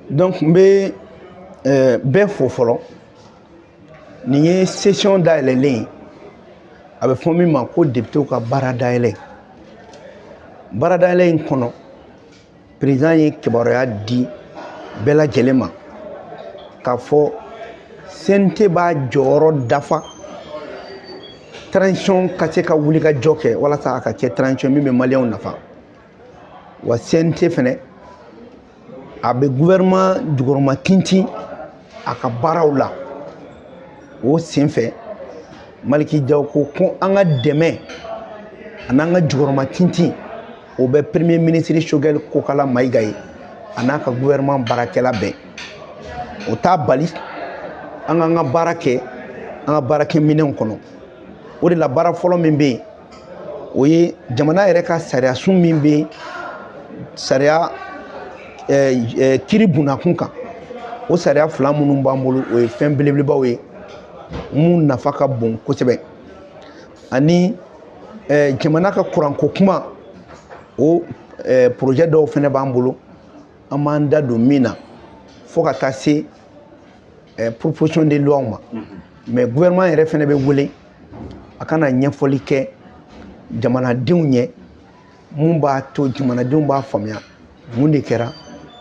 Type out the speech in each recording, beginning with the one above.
Donc n bɛ bɛɛ fo fɔlɔ. Nin ye session dayɛlɛlen ye, a bɛ fɔ min ma ko députéw ka baara dayɛlɛ. Baara dayɛlɛ in kɔnɔ, président ye kibaruya di bɛɛ lajɛlen ma k'a fɔ CNT b'a jɔyɔrɔ dafa transition ka se ka wuli ka jɔ kɛ walasa a ka kɛ transition min bɛ maliyɛnw nafa. Wa CNT fɛnɛ, a bɛ gouvernement jukɔrɔma tintin a ka baaraw la. O senfɛ, Maliki Jaw ko ko an ka dɛmɛ an'an ka jukɔrɔma tintin, o bɛ premier ministre Choguel Kokala Mayiga ye, a n'a ka gouvernement baarakɛla bɛɛ. O t'a bali an k'an ka baara kɛ an ka baarakɛminɛnw kɔnɔ. O de la, baara fɔlɔ min bɛ yen, o ye jamana yɛrɛ ka sariyasun min bɛ yen, sariya kiiri bundakun kan. O sariya fila minnu b'an bolo, o ye fɛn belebelebaw ye mun nafa ka bon kosɛbɛ. Ani jamana ka kuranko kuma, o projet dɔw fɛnɛ b'an bolo, an b'an da don min na, fo ka taa se proposition de loi ma. Mais gouvernement yɛrɛ fɛnɛ bɛ wele a kana ɲɛfɔli kɛ jamanadenw ɲɛ, mun b'a to jamanadenw b'a faamuya mun de kɛra,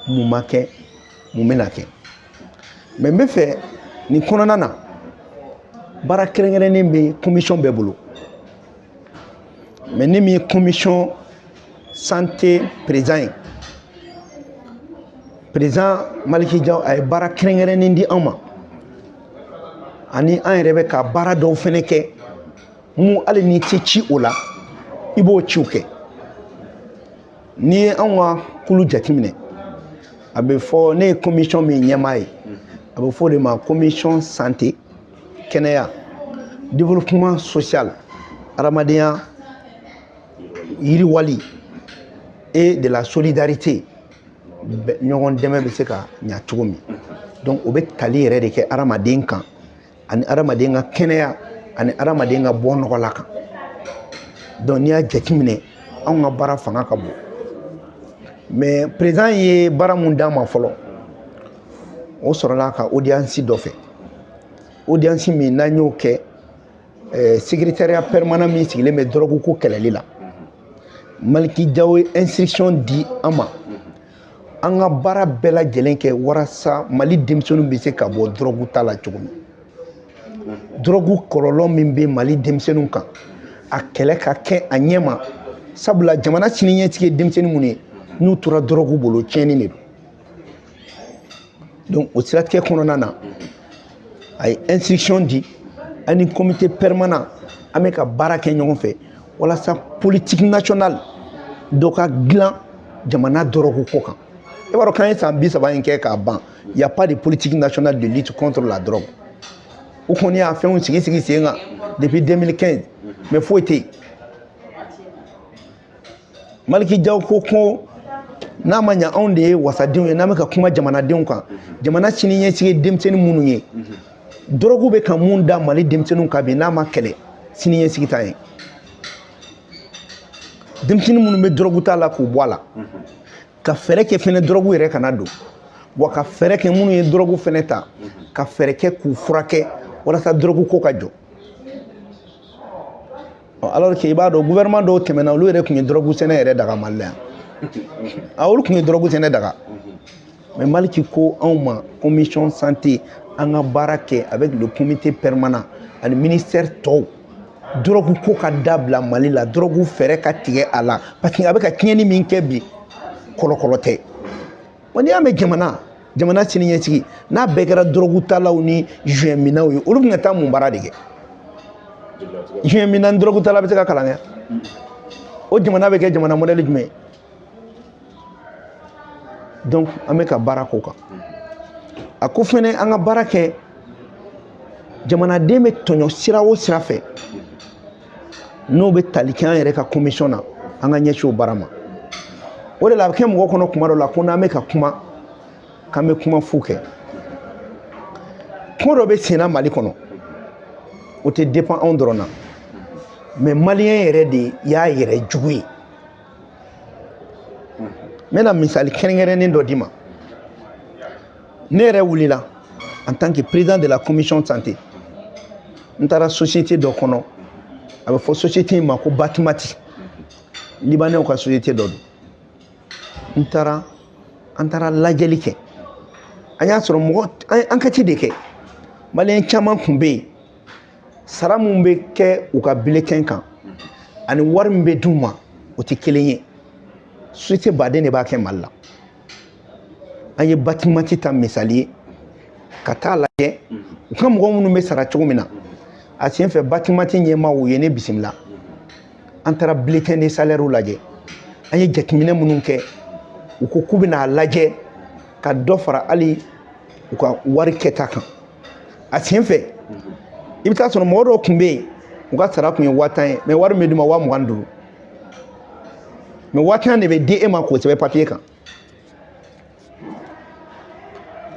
mun ma kɛ, mun bɛna kɛ. Mais n bɛ fɛ nin kɔnɔna na, baara kɛrɛnkɛrɛnnen bɛ commission bɛɛ bolo. Mais ne min ye commission santé président ye, président Maliki Jaw a ye baara kɛrɛnkɛrɛnnen di an ma, ani an yɛrɛ bɛ ka baara dɔw fɛnɛ kɛ mun hali n'i tɛ ci o la, i b'o ciw kɛ. N'i ye anw ka kulu jateminɛ, a bɛ fɔ ne ye commission min ɲɛmaa ye, a bɛ fɔ o de ma commission santé, kɛnɛya, développement social, adamadenya yiriwali, et de la solidarité, ɲɔgɔn dɛmɛ bɛ se ka ɲa cogo min. Donc o bɛ tali yɛrɛ de kɛ adamaden kan, ani adamaden ka kɛnɛya, ani adamaden ka bɔ nɔgɔ la kan. Donc n'i y'a jateminɛ, anw ka baara fanga ka bon. Mais président ye baara mun d'an ma fɔlɔ, o sɔrɔla ka audience dɔ fɛ, audience min n'an y'o kɛ secrétariat permanent min sigilen bɛ drogue ko kɛlɛli la. Maliki Jaw ye instruction di an ma, an ka baara bɛɛ lajɛlen kɛ walasa Mali denmisɛnninw bɛ se ka bɔ drogue ta la cogo min. Drogue kɔlɔlɔ min bɛ Mali denmisɛnninw kan, a kɛlɛ ka kɛ a ɲɛ ma, sabula jamana sini ɲɛsigi ye denmisɛnnin minnu ye, n'u tora drogue bolo, tiɲɛni de don. Donc o siratigɛ kɔnɔna na, a ye instruction di ani comité permanent, an bɛ ka baara kɛ ɲɔgɔn fɛ walasa politique nationale dɔ ka dilan jamana drogue ko kan. I b'a dɔn k'an ye san 30 in kɛ k'a ban, y a pas de politique nationale de lutte contre la drogue. U kɔni y'a fɛnw sigi sigi sen kan depuis 2015, mais foyi tɛ yen. Maliki Jaw ko ko n'a ma ɲa, anw de ye wasadenw ye, n'an bɛ ka kuma jamanadenw kan, jamana sini ɲɛsigi ye denmisɛnnin minnu ye, drogue bɛ ka mun da Mali denmisɛnninw kan bi, n'a ma kɛlɛ, sini ɲɛsigi t'an ye. Denmisɛnnin minnu bɛ drogue ta la, k'u bɔ a la, ka fɛɛrɛ kɛ fɛnɛ drogue yɛrɛ kana don, wa ka fɛɛrɛ kɛ minnu ye drogue fɛnɛ ta, ka fɛɛrɛ kɛ k'u furakɛ walasa drogue ko ka jɔ. Alors que i b'a dɔn, gouvernement dɔw tɛmɛna, olu yɛrɛ tun ye drogue sɛnɛ yɛrɛ daga Mali la yan. A olu tun ye drogue sɛnɛ daga. Mais Maliki ko anw ma, commission santé, an ka baara kɛ avec le comité permanent ani ministère tɔw, drogue ko ka dabila Mali la, drogue fɛɛrɛ ka tigɛ a la, parce que a bɛ ka tiɲɛni min kɛ bi, kɔlɔkɔlɔ tɛ. Wa n'i y'a mɛn jamana, jamana sini ɲɛsigi, n'a bɛɛ kɛra drogue talaw ni joint minnaw ye, olu bɛna taa mun baara de kɛ? Joint minna ni drogue tala bɛ se ka kalan kɛ? O jamana bɛ kɛ jamana modèle jumɛn ye? Donc an bɛ ka baara k'o kan. A ko fɛnɛ an ka baara kɛ jamanaden bɛ tɔɲɔ sira o sira fɛ, n'o bɛ tali kɛ an yɛrɛ ka commission na, an ka ɲɛsin o baara ma. O de la, a bɛ kɛ mɔgɔ kɔnɔ kuma dɔ la ko n'an bɛ ka kuma, k'an bɛ kuma fu kɛ. Ko dɔ bɛ senna Mali kɔnɔ, o tɛ dépend anw dɔrɔn na, mais maliyɛn yɛrɛ de y'a yɛrɛ jugu ye. N bɛna misali kɛrɛnkɛrɛnnen dɔ d'i ma. Ne yɛrɛ wulila en tant que président de la commission santé, n taara société dɔ kɔnɔ, a bɛ fɔ société in ma ko Batimati, Libanɛw ka société dɔ don. N taara, an taara lajɛli kɛ, an y'a sɔrɔ mɔgɔ, an ye enquête de kɛ, Maliyɛn caman tun bɛ yen, sara mun bɛ kɛ u ka bulletin kan ani wari min bɛ d'u ma, o tɛ kelen ye. Société baden de b'a kɛ Mali la. An ye Batimati ta misali ye ka taa lajɛ u ka mɔgɔ minnu bɛ sara cogo min na. A sen fɛ, Batimati ɲɛmaaw, u ye ne bisimila. An taara bulletin de salaire lajɛ, an ye jateminɛ minnu kɛ, u ko k'u bɛna lajɛ ka dɔ fara hali u ka wari kɛta kan. A sen fɛ, i bɛ taa sɔrɔ mɔgɔ dɔw tun bɛ yen, u ka sara tun ye 10 000 ye, mais wari min bɛ d'u ma, 25 000, mais 10 000 de bɛ di e ma k'o sɛbɛn papiye kan.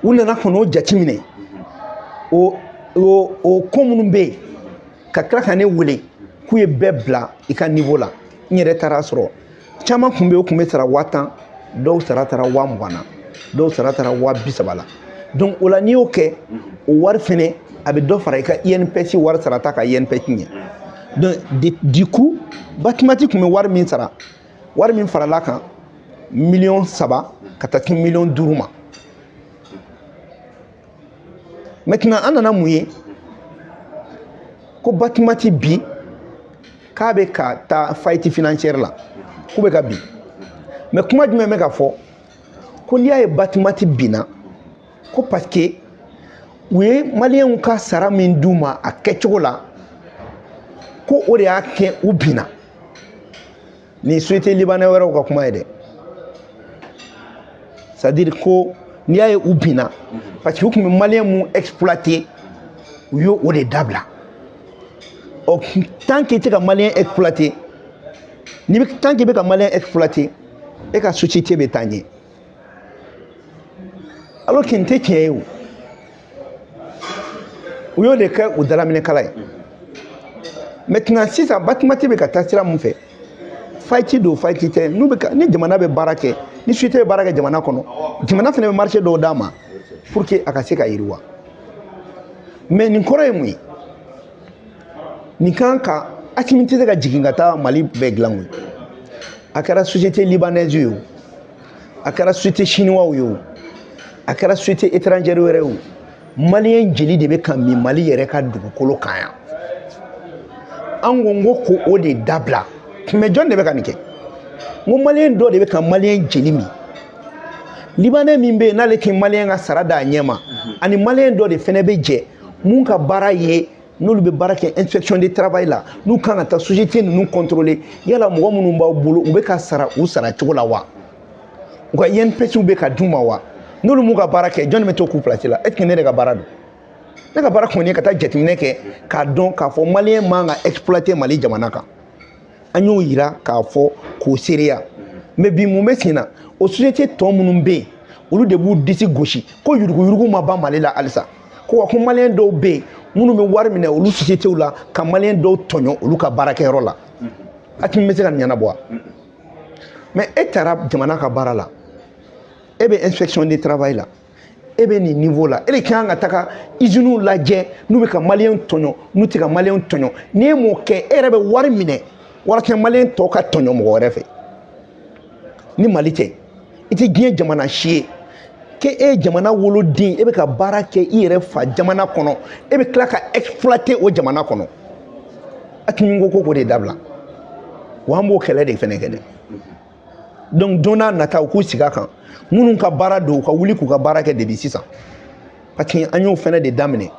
U nana ka n'o jateminɛ, o ko minnu bɛ yen, ka tila ka ne wele k'u ye bɛɛ bila i ka niveau la. N yɛrɛ taara sɔrɔ caman tun bɛ yen, o tun bɛ sara 10 000, dɔw sara taara 20 000 na, dɔw sara taara 30 000 la. Donc o la, n'i y'o kɛ, o wari fɛnɛ, a bɛ dɔ fara i ka INPS wari sarata ka INPS ɲɛ. Donc du coup, Batimati tun bɛ wari min sara, wari min farala kan, miliyɔn 3 ka taa se miliyɔn 5 ma. Maintenant, an nana mun ye? Ko Batimati bi k'a bɛ ka taa faillite financière la, k'u bɛ ka bin. Mais kuma jumɛn bɛ ka fɔ? Ko n'i y'a ye Batimati binna, ko parce que u ye Maliyɛnw ka sara min d'u ma a kɛcogo la, ko o de y'a kɛ u binna. Nin société libanais wɛrɛw ka kuma ye dɛ. C'est à dire ko n'i y'a ye u binna, parce que u tun bɛ Maliyɛn mun exploiter, u y'o o de dabila. Ɔ, tant que i tɛ ka Maliyɛn exploiter, n'i bɛ, tant que i bɛ ka Maliyɛn exploiter, e ka société bɛ taa ɲɛ, alors que nin tɛ tiɲɛ ye. O u y'o de kɛ u dalaminɛkala ye. Maintenant sisan, Batimati bɛ ka taa sira mun fɛ? Faillite don, faillite tɛ, n'u bɛ ka, ni jamana bɛ baara kɛ, ni société bɛ baara kɛ jamana kɔnɔ, jamana fana bɛ marché dɔw d'a ma pour que a ka se ka yiriwa. Mais nin kɔrɔ ye mun ye? Nin kan ka, Asimi tɛ se ka jigin ka taa Mali bɛɛ dilan koyi. A kɛra société libanaise ye o, a kɛra société chinois ye o, a kɛra société étrangère wɛrɛ ye o, Maliyɛn jeli de bɛ ka min Mali yɛrɛ ka dugukolo kan yan. An ko n ko k'o de dabila. Mais jɔn de bɛ ka nin kɛ? N ko Maliyɛn dɔ de bɛ ka Maliyɛn jeli min. Libanais min bɛ yen, n'ale tɛ Maliyɛn ka sara d'a ɲɛ ma, ani Maliyɛn dɔ de fɛnɛ bɛ jɛ mun ka baara ye, n'olu bɛ baara kɛ inspection de travail la, n'u kan ka taa société ninnu contrôler, yala mɔgɔ minnu b'aw bolo, u bɛ ka sara u sara cogo la wa? U ka INPS bɛ ka d'u ma wa? N'olu m'u ka baara kɛ, jɔnni bɛ to k'u place la? Est ce que ne de ka baara don? Ne ka baara kɔni ye ka taa jateminɛ kɛ k'a dɔn k'a fɔ Maliyɛn man ka exploiter Mali jamana kan. An y'o yira k'a fɔ k'o seereya. Mais bi, mun bɛ sen na? O société tɔ minnu bɛ yen, olu de b'u disi gosi ko yuruguyurugu ma ban Mali la halisa, ko wa ko Maliyɛn dɔw bɛ yen minnu bɛ wari minɛ olu sociétéw la ka Maliyɛn dɔw tɔɲɔ olu ka baarakɛyɔrɔ la. Asimi bɛ se ka nin ɲɛnabɔ wa? Mais e taara jamana ka baara la, e bɛ inspection de travail la, e bɛ nin niveau la, e de kan ka taga usines lajɛ n'u bɛ ka Maliyɛn tɔɲɔ, n'u tɛ ka Maliyɛn tɔɲɔ. N'i m'o kɛ, e yɛrɛ bɛ wari minɛ walasa Maliyɛn tɔw ka tɔɲɔ mɔgɔ wɛrɛ fɛ. Ni Mali tɛ, i tɛ diɲɛ jamana si ye k'e ye jamana woloden, e bɛ ka baara kɛ i yɛrɛ fa jamana kɔnɔ, e bɛ tila ka exploiter o jamana kɔnɔ. Asimi ko k'o de dabila wa, an b'o kɛlɛ de fɛnɛ kɛ dɛ. Donc don n'a nata, u k'u sigi a kan, minnu ka baara don, u ka wuli k'u ka baara kɛ depuis sisan, parce que an y'o fɛnɛ de daminɛ.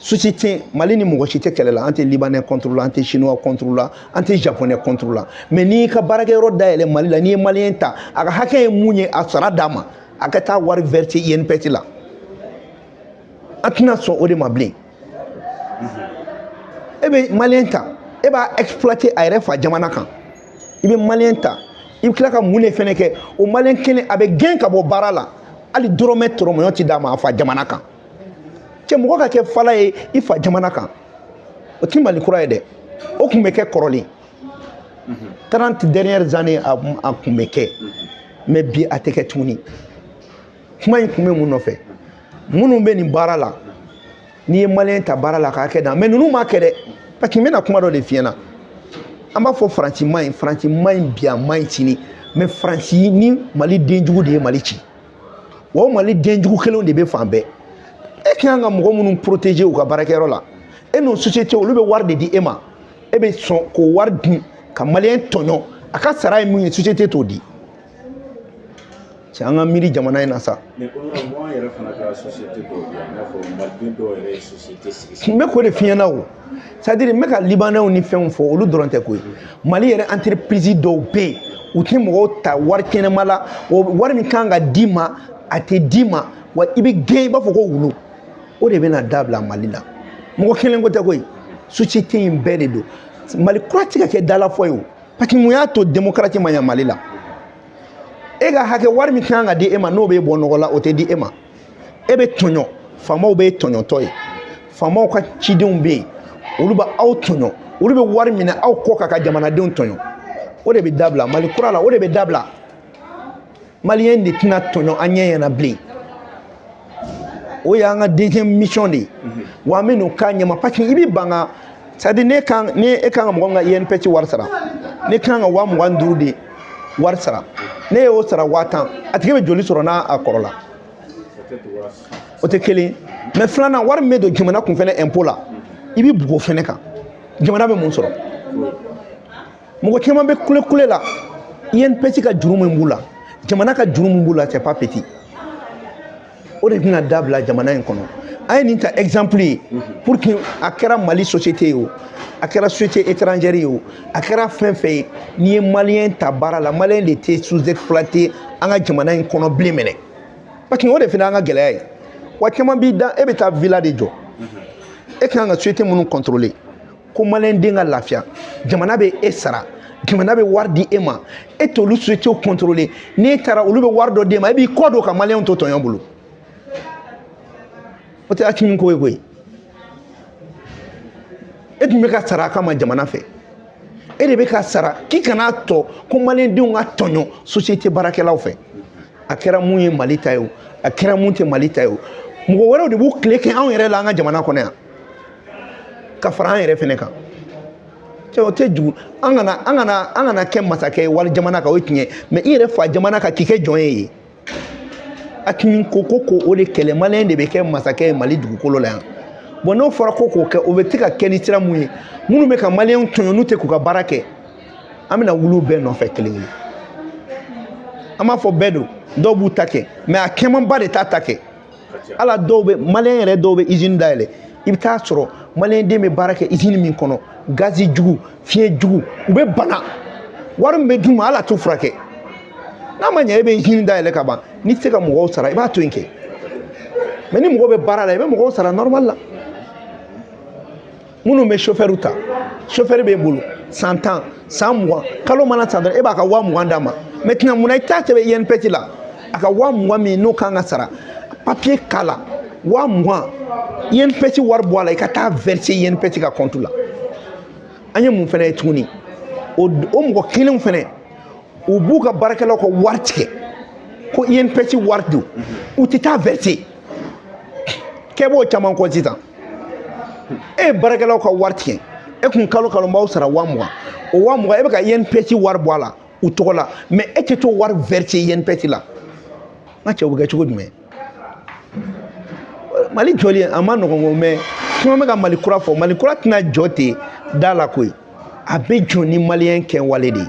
Société Mali ni mɔgɔ si tɛ kɛlɛ la, an tɛ Libanais contre la, an tɛ Chinois contre la, an tɛ Japonais contre la. Mais n'i y'i ka baarakɛyɔrɔ dayɛlɛ Mali la, n'i ye Maliyɛn ta, a ka hakɛ ye mun ye, a sara d'a ma, a ka taa wari verser INPS la. An tɛna sɔn o de ma bilen. E bɛ Maliyɛn ta, e b'a exploiter a yɛrɛ fa jamana kan. I bɛ Maliyɛn ta, i bɛ tila ka mun de fɛnɛ kɛ? O Maliyɛn kelen, a bɛ gɛn ka bɔ baara la, hali dɔrɔmɛ tɔrɔmɔɲɔ ti d'a ma a fa jamana kan. Cɛ, mɔgɔ ka kɛ fala ye i fa jamana kan, o ti Mali kura ye dɛ. O tun bɛ kɛ kɔrɔlen, 30 dernières années a tun bɛ kɛ, mais bi a tɛ kɛ tuguni. Kuma in kun bɛ mun nɔfɛ? Minnu bɛ nin baara la, n'i ye maliyɛn ta baara la k'a kɛ dan, mais ninnu m'a kɛ dɛ, parce que n bɛna kuma dɔ de f'i ɲɛna. An b'a fɔ Faransi ma ɲi, Faransi ma ɲi bi, a ma ɲi sini, mais Faransi ni Mali denjugu de ye Mali ci. Wa o Mali denjugu kelenw de bɛ fan bɛɛ. E kan ka mɔgɔ minnu protéger u ka baarakɛyɔrɔ la, e n'o société, olu bɛ wari de di e ma. E bɛ sɔn k'o wari dun ka maliyɛn tɔɲɔ. A ka sara ye mun ye? Société t'o di. Cɛ, an ka miiri jamana in na sa. Mais honorable, an yɛrɛ fana ka société dɔw bɛ yan, i n'a fɔ maliden dɔw yɛrɛ ye société sigi. N bɛ k'o de f'i ɲɛna o, c'est à dire n bɛ ka libanɛw ni fɛnw fɔ, olu dɔrɔn tɛ koyi. Mali yɛrɛ entreprise dɔw bɛ yen, u tɛ mɔgɔw ta wari kɛnɛma la. O wari min kan ka d'i ma, a tɛ d'i ma, wa i bɛ gɛn i b'a fɔ ko wulu. O de bɛna dabila Mali la. Mɔgɔ kelen ko tɛ koyi, société in bɛɛ de don. Mali kura tɛ ka kɛ dalafɔ ye o, parce que mun y'a to démocratie ma ɲɛ Mali la? E ka hakɛ, wari min kan ka di e ma, n'o bɛ bɔ nɔgɔ la, o tɛ di e ma. E bɛ tɔɲɔ, faamaw bɛ tɔɲɔtɔ ye, faamaw ka cidenw bɛ yen, olu bɛ aw tɔɲɔ, olu bɛ wari minɛ aw kɔ kan ka jamanadenw tɔɲɔ. O de bɛ dabila Mali kura la, o de bɛ dabila. Maliyɛn de tɛna tɔɲɔ an ɲɛ ɲɛna bilen. O y'an ka deuxième mission de ye. Wa an bɛ n'o k'a ɲɛma, parce que i bɛ ban ka, c'est à dire ne kan ne e kan ka mɔgɔ min ka INPS wari sara, ne kan ka 25 000 de wari sara, ne y'o sara 10 000, a tigi bɛ joli sɔrɔ n'a a kɔrɔla? O tɛ kelen. Mais filanan, wari min bɛ don jamana kun fɛnɛ impôt la, i bɛ bugu o fɛnɛ kan. Jamana bɛ mun sɔrɔ? Mɔgɔ caman bɛ kule kule la. INPS ka juru min b'u la, jamana ka juru min b'u la, c'est pas petit. O de bɛna dabila jamana in kɔnɔ. An ye nin ta exemple ye pour que a kɛra Mali société ye o, a kɛra société étrangère ye o, a kɛra fɛn fɛn ye, n'i ye maliyɛn ta baara la, maliyɛn de tɛ sous-exploité an ka jamana in kɔnɔ bilen minɛ, parce que o de fana y'an ka gɛlɛya ye. Wa caman b'i da, e bɛ taa villa de jɔ, e kan ka société minnu contrôler ko maliyɛn den ka lafiya, jamana bɛ e sara, jamana bɛ wari di e ma, e t'olu société contrôler. N'e taara, olu bɛ wari dɔ d'e ma, e b'i kɔ don ka maliyɛnw to tɔɲɔ bolo. O tɛ Asimi ko ye koyi. E tun bɛ ka sara a kama jamana fɛ, e de bɛ ka sara k'i kana tɔ ko maliyɛndenw ka tɔɲɔ société baarakɛlaw fɛ. A kɛra mun ye Mali ta ye o, a kɛra mun tɛ Mali ta ye o, mɔgɔ wɛrɛw de b'u tile kɛ anw yɛrɛ la an ka jamana kɔnɔ yan ka fara an yɛrɛ fɛnɛ kan. Cɛ, o tɛ jugu. An kana kɛ masakɛ ye wali jamana kan, o ye tiɲɛ, mais i yɛrɛ fa jamana kan, k'i kɛ jɔn ye yen. Asimi ko o de kɛlɛ, maliyɛn de bɛ kɛ masakɛ ye Mali dugukolo la yan. Bon, n'o fɔra ko k'o kɛ, o bɛ se ka kɛ ni sira mun ye? Minnu bɛ ka maliyɛnw tɔɲɔ, n'u tɛ k'u ka baara kɛ, an bɛna wuli u bɛɛ nɔfɛ kelen kelen. An b'a fɔ bɛɛ don, dɔw b'u ta kɛ, mais a camanba de t'a ta kɛ. Ala dɔw bɛ maliyɛn yɛrɛ, dɔw bɛ usine dayɛlɛ, i bɛ taa sɔrɔ maliyɛn den bɛ baara kɛ usine min kɔnɔ, gazi jugu, fiɲɛ jugu, u bɛ bana. Wari min bɛ d'u ma, hali a t'u furakɛ. N'a ma ɲɛ e bɛ usine dayɛlɛ ka ban, n'i tɛ se ka mɔgɔw sara, i b'a to yen kɛ. Mais ni mɔgɔ bɛ baara la, i bɛ mɔgɔw sara normal la. Minnu bɛ chauffeur ta, chauffeur b'e bolo san 10, san 20, kalo mana san dɔrɔn, e b'a ka 20 000 d'a ma. Maintenant, munna i t'a sɛbɛn INPS la? A ka 20 000 min n'o kan ka sara, papier k'a la, 20 000, INPS wari bɔ a la, i ka taa verser INPS ka compte la. An ye mun fɛnɛ ye tuguni? O mɔgɔ kelenw fɛnɛ, u b'u ka baarakɛlaw ka wari tigɛ ko INPS wari don, u tɛ taa verser. Kɛ b'o caman kɔ sisan. E ye baarakɛlaw ka wari tigɛ, e kun kalo kalo n b'aw sara 20 000, o 20 000, e bɛ ka INPS wari bɔ a la u tɔgɔ la, mais e tɛ t'o wari verser INPS la. N ka cɛ, o bɛ kɛ cogo jumɛn? Mali jɔli a ma nɔgɔn ko, mais kuma bɛ ka Mali kura fɔ. Mali kura tɛna jɔ ten da la koyi, a bɛ jɔ ni maliyɛn kɛwale de ye.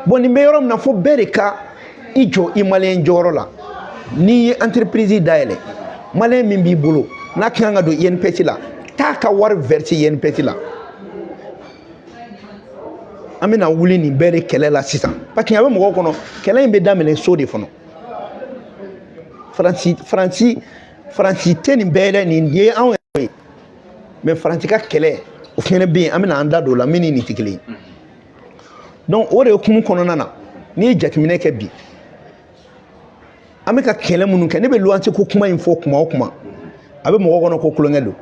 Bon, nin bɛ yɔrɔ min na, fo bɛɛ de ka i jɔ i maliyɛn jɔyɔrɔ la. N'i ye entreprise dayɛlɛ, maliyɛn min b'i bolo n'a kan ka don INPS la, taa ka wari verser INPS la. An bɛna wuli nin bɛɛ de kɛlɛ la sisan, parce que a bɛ mɔgɔw kɔnɔ, kɛlɛ in bɛ daminɛ so de kɔnɔ. Faransi, Faransi, Faransi tɛ nin bɛɛ ye dɛ, nin ye anw yɛrɛ ye. Mais Faransi ka kɛlɛ, o fɛnɛ bɛ yen, an bɛna an da don o la, min ni nin tɛ kelen ye. Donc o de hukumu kɔnɔna na, n'i ye jateminɛ kɛ bi, an bɛ ka kɛlɛ minnu kɛ, ne bɛ luwanse ko kuma in fɔ kuma o kuma, a bɛ mɔgɔ kɔnɔ ko kulonkɛ don.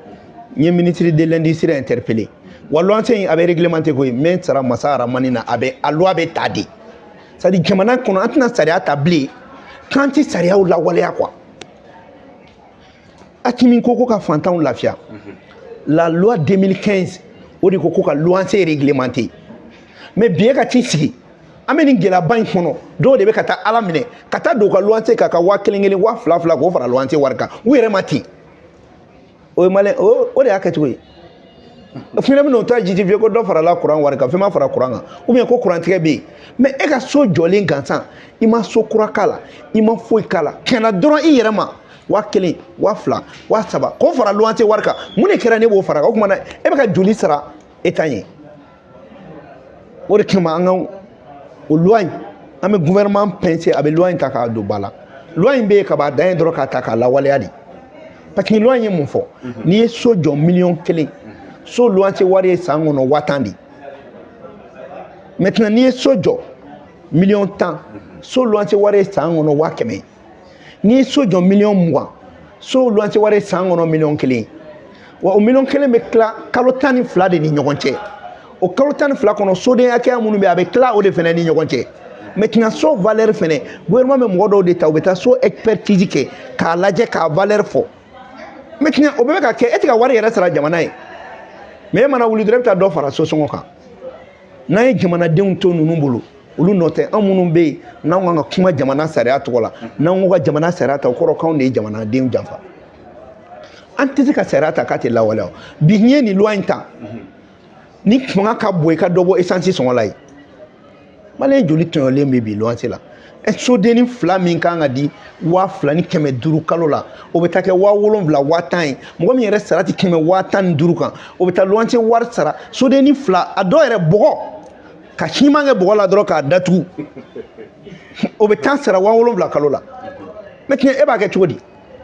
N ye ministre de l'Industrie interpellé. Wa luwanse in, a bɛ réglementé koyi, n bɛ sara masa aramani na, a bɛ a loi bɛ ta de. C'est à dire jamana kɔnɔ, an tɛna sariya ta bilen k'an tɛ sariyaw lawaleya quoi. Assimi ko ko ka fantanw lafiya. La loi 2015, o de ko ko ka luwanse réglementé. Mais bi, e ka t'i sigi, an bɛ nin gɛlɛyaba in kɔnɔ, dɔw de bɛ ka taa ala minɛ ka taa don u ka luwanse kan, ka 1000 kelen, 2000 fila k'o fara luwanse wari kan, u yɛrɛ ma ten. O ye malien, o de y'a kɛcogo ye. Fɛnɛ bɛ n'o ta justifier ko dɔ farala kuran wari kan, fɛn ma fara kuran kan, ou bien ko kurantigɛ bɛ yen. Mais e ka so jɔlen gansan, i ma so kura k'a la, i ma foyi k'a la, kɛnɛ dɔrɔn i yɛrɛ ma, 1000, 2000, 3000 k'o fara luwanse wari kan, mun de kɛra ne b'o fara kan? O tuma na, e bɛ ka joli sara e ta ɲɛ? O de kama, an ka o loi in, an bɛ gouvernement pincer, a bɛ loi in ta k'a don ba la. Loi in bɛ yen ka ban, a dan ye dɔrɔn k'a ta k'a lawaleya de. Parce que loi in ye mun fɔ? N'i ye so jɔ 1,1 million, so luwanse wari ye san kɔnɔ 10 000 de. Maintenant, n'i ye so jɔ 10 million, so luwanse wari ye san kɔnɔ 100 000. N'i ye so jɔ 20 million, so luwanse wari ye san kɔnɔ 1,1 million. Wa o 1,1 million bɛ tila kalo 12 de ni ɲɔgɔn cɛ. O kalo 12 kɔnɔ, soden hakɛya minnu bɛ yen, a bɛ tila o de fɛnɛ ni ɲɔgɔn cɛ. Maintenant, so valeur fɛnɛ, gouvernement bɛ mɔgɔ dɔw de ta, u bɛ taa so expertise kɛ k'a lajɛ, k'a valeur fɔ. Maintenant, o bɛɛ bɛ ka kɛ, e tɛ ka wari yɛrɛ sara jamana ye. Mais e mana wuli dɔrɔn, e bɛ taa dɔ fara sosɔngɔ kan. N'an ye jamanadenw to ninnu bolo, olu nɔ tɛ. An minnu bɛ yen n'anw kan ka kuma jamana sariya tɔgɔ la, n'an ko ka jamana sariya ta, o kɔrɔ k'anw de ye jamanadenw janfa. An tɛ se ka sariya ta k'a tɛ lawaleya. O bi, n'i ye nin loi in ta, ni fanga ka bon, i ka dɔ bɔ essence sɔngɔ la ye. Malien joli tɔɲɔlen bɛ bi luwanse la? Sodenni fila min kan ka di 2500 kalo la, o bɛ taa kɛ 7000, 10 000 ye. Mɔgɔ min yɛrɛ sara tɛ tɛmɛ 15 000 kan, o bɛ taa luwanse wari sara sodenni fila. A dɔw yɛrɛ, bɔgɔ ka siman kɛ bɔgɔ la dɔrɔn k'a datugu, o bɛ taa sara 7000 kalo la. Maintenant, e b'a kɛ cogo di?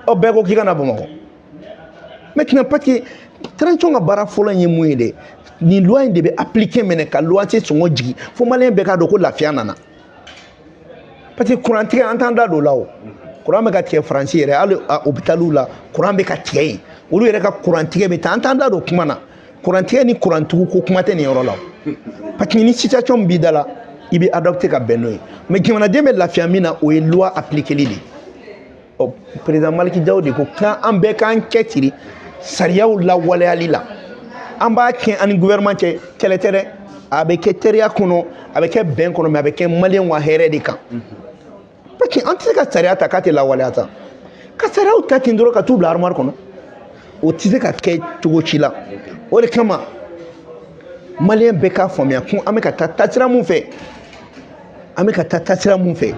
Ɔ, bɛɛ ko k'i ka na Bamakɔ maintenant, parce que transition ka baara fɔlɔ in ye mun ye dɛ? Nin loi in de bɛ appliquer minɛ ka luwanse sɔngɔ jigin, fo malien bɛɛ k'a dɔn ko lafiya nana. Parce que kuran tigɛ, an t'an da don o la. O kuran bɛ ka tigɛ Faransi yɛrɛ, hali hôpitaliw la, kuran bɛ ka tigɛ yen. Olu yɛrɛ ka kuran tigɛ bɛ taa, an t'an da don kuma na. Kuran tigɛ ni kurantigiw ko kuma tɛ nin yɔrɔ la o. Parce que ni situation min b'i da la, i bɛ adopter ka bɛn n'o ye. Mais jamanaden bɛ lafiya min na, o ye loi appliquer de ye. Ɔ, président Malick Diaw de ko k'an bɛɛ k'an cɛ siri sariyaw lawaleyali la. An b'a kɛ an ni gouvernement cɛ, kɛlɛ tɛ dɛ. A bɛ kɛ teriya kɔnɔ, a bɛ kɛ bɛn kɔnɔ, mais a bɛ kɛ maliyɛnw ka hɛrɛ de kan. Parce que an tɛ se ka sariya ta k'a tɛ lawaleya ta, ka sariyaw ta ten dɔrɔn ka t'u bila armoire kɔnɔ, o tɛ se ka kɛ cogo si la. O de kama, malien bɛɛ k'a faamuya ko an bɛ ka taa taasira mun fɛ, an bɛ ka taa taasira mun fɛ,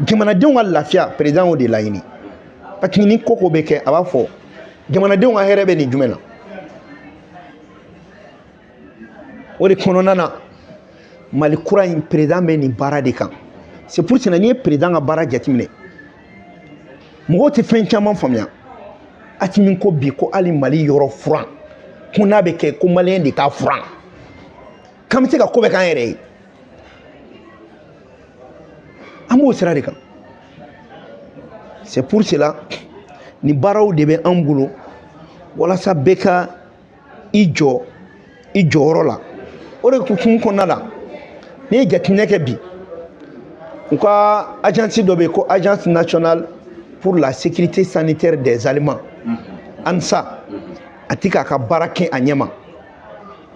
jamanadenw ka lafiya, président y'o de laɲini. Parce que ni ko ko bɛ kɛ, a b'a fɔ jamanadenw ka hɛrɛ bɛ nin jumɛn na. O de kɔnɔna na, Mali kura in, président bɛ nin baara de kan. C'est pour cela, n'i ye président ka baara jateminɛ, mɔgɔw tɛ fɛn caman faamuya. Assimi ko bi ko hali Mali yɔrɔ furan ko n'a bɛ kɛ ko malien de k'a furan, k'an bɛ se ka ko bɛɛ k'an yɛrɛ ye. An b'o sira de kan. C'est pour cela, nin baaraw de bɛ an bolo walasa bɛɛ ka i jɔ i jɔyɔrɔ la. O de hukumu kɔnɔna la, n'i ye jateminɛ kɛ bi, u ka agence dɔ bɛ yen ko Agence nationale pour la sécurité sanitaire des aliments, ANSA, a ti k'a ka baara kɛ a ɲɛ ma.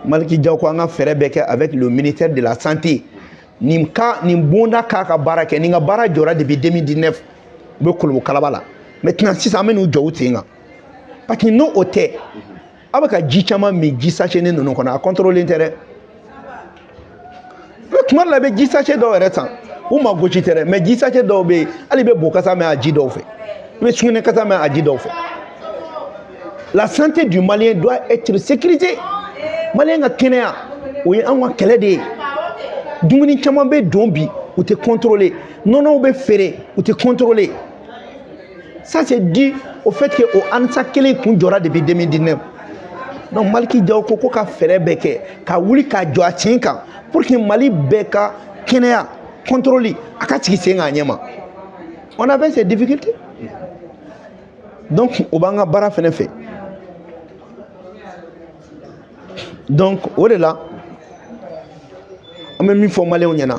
Malick Diaw ko an ka fɛɛrɛ bɛɛ kɛ avec le ministère de la Santé, nin ka nin bonda k'a ka baara kɛ. Nin ka baara jɔra depuis 2019, u bɛ kolobo kalaba la. Maintenant, sisan, an bɛ n'u jɔ u sen kan, parce que n'o o tɛ, aw bɛ ka ji caman min, ji sachet ninnu kɔnɔ, a contrôler tɛ dɛ. Tuma dɔ la, i bɛ ji sachet dɔw yɛrɛ san, u ma gosi tɛ dɛ, mais ji sachet dɔw bɛ yen, hali i bɛ bo kasa mɛn a ji dɔw fɛ, i bɛ sugunɛ kasa mɛn a ji dɔw fɛ. La santé du Malien doit être sécurisée. Malien ka kɛnɛya, o ye anw ka kɛlɛ de ye. Dumuni caman bɛ don bi, u tɛ contrôler. Nɔnɔw bɛ feere, u tɛ contrôler. Ça, c'est dû au fait que o ANSA kelen kun jɔra depuis 2019. Donc Malick Diaw ko ko ka fɛɛrɛ bɛɛ kɛ ka wuli k'a jɔ a sen kan, pour que Mali bɛɛ ka kɛnɛya contrôle a ka sigi sen kan a ɲɛ ma. On avait ces difficultés, donc o b'an ka baara fɛnɛ fɛ. Donc o de la, an bɛ min fɔ maliyɛnw ɲɛna,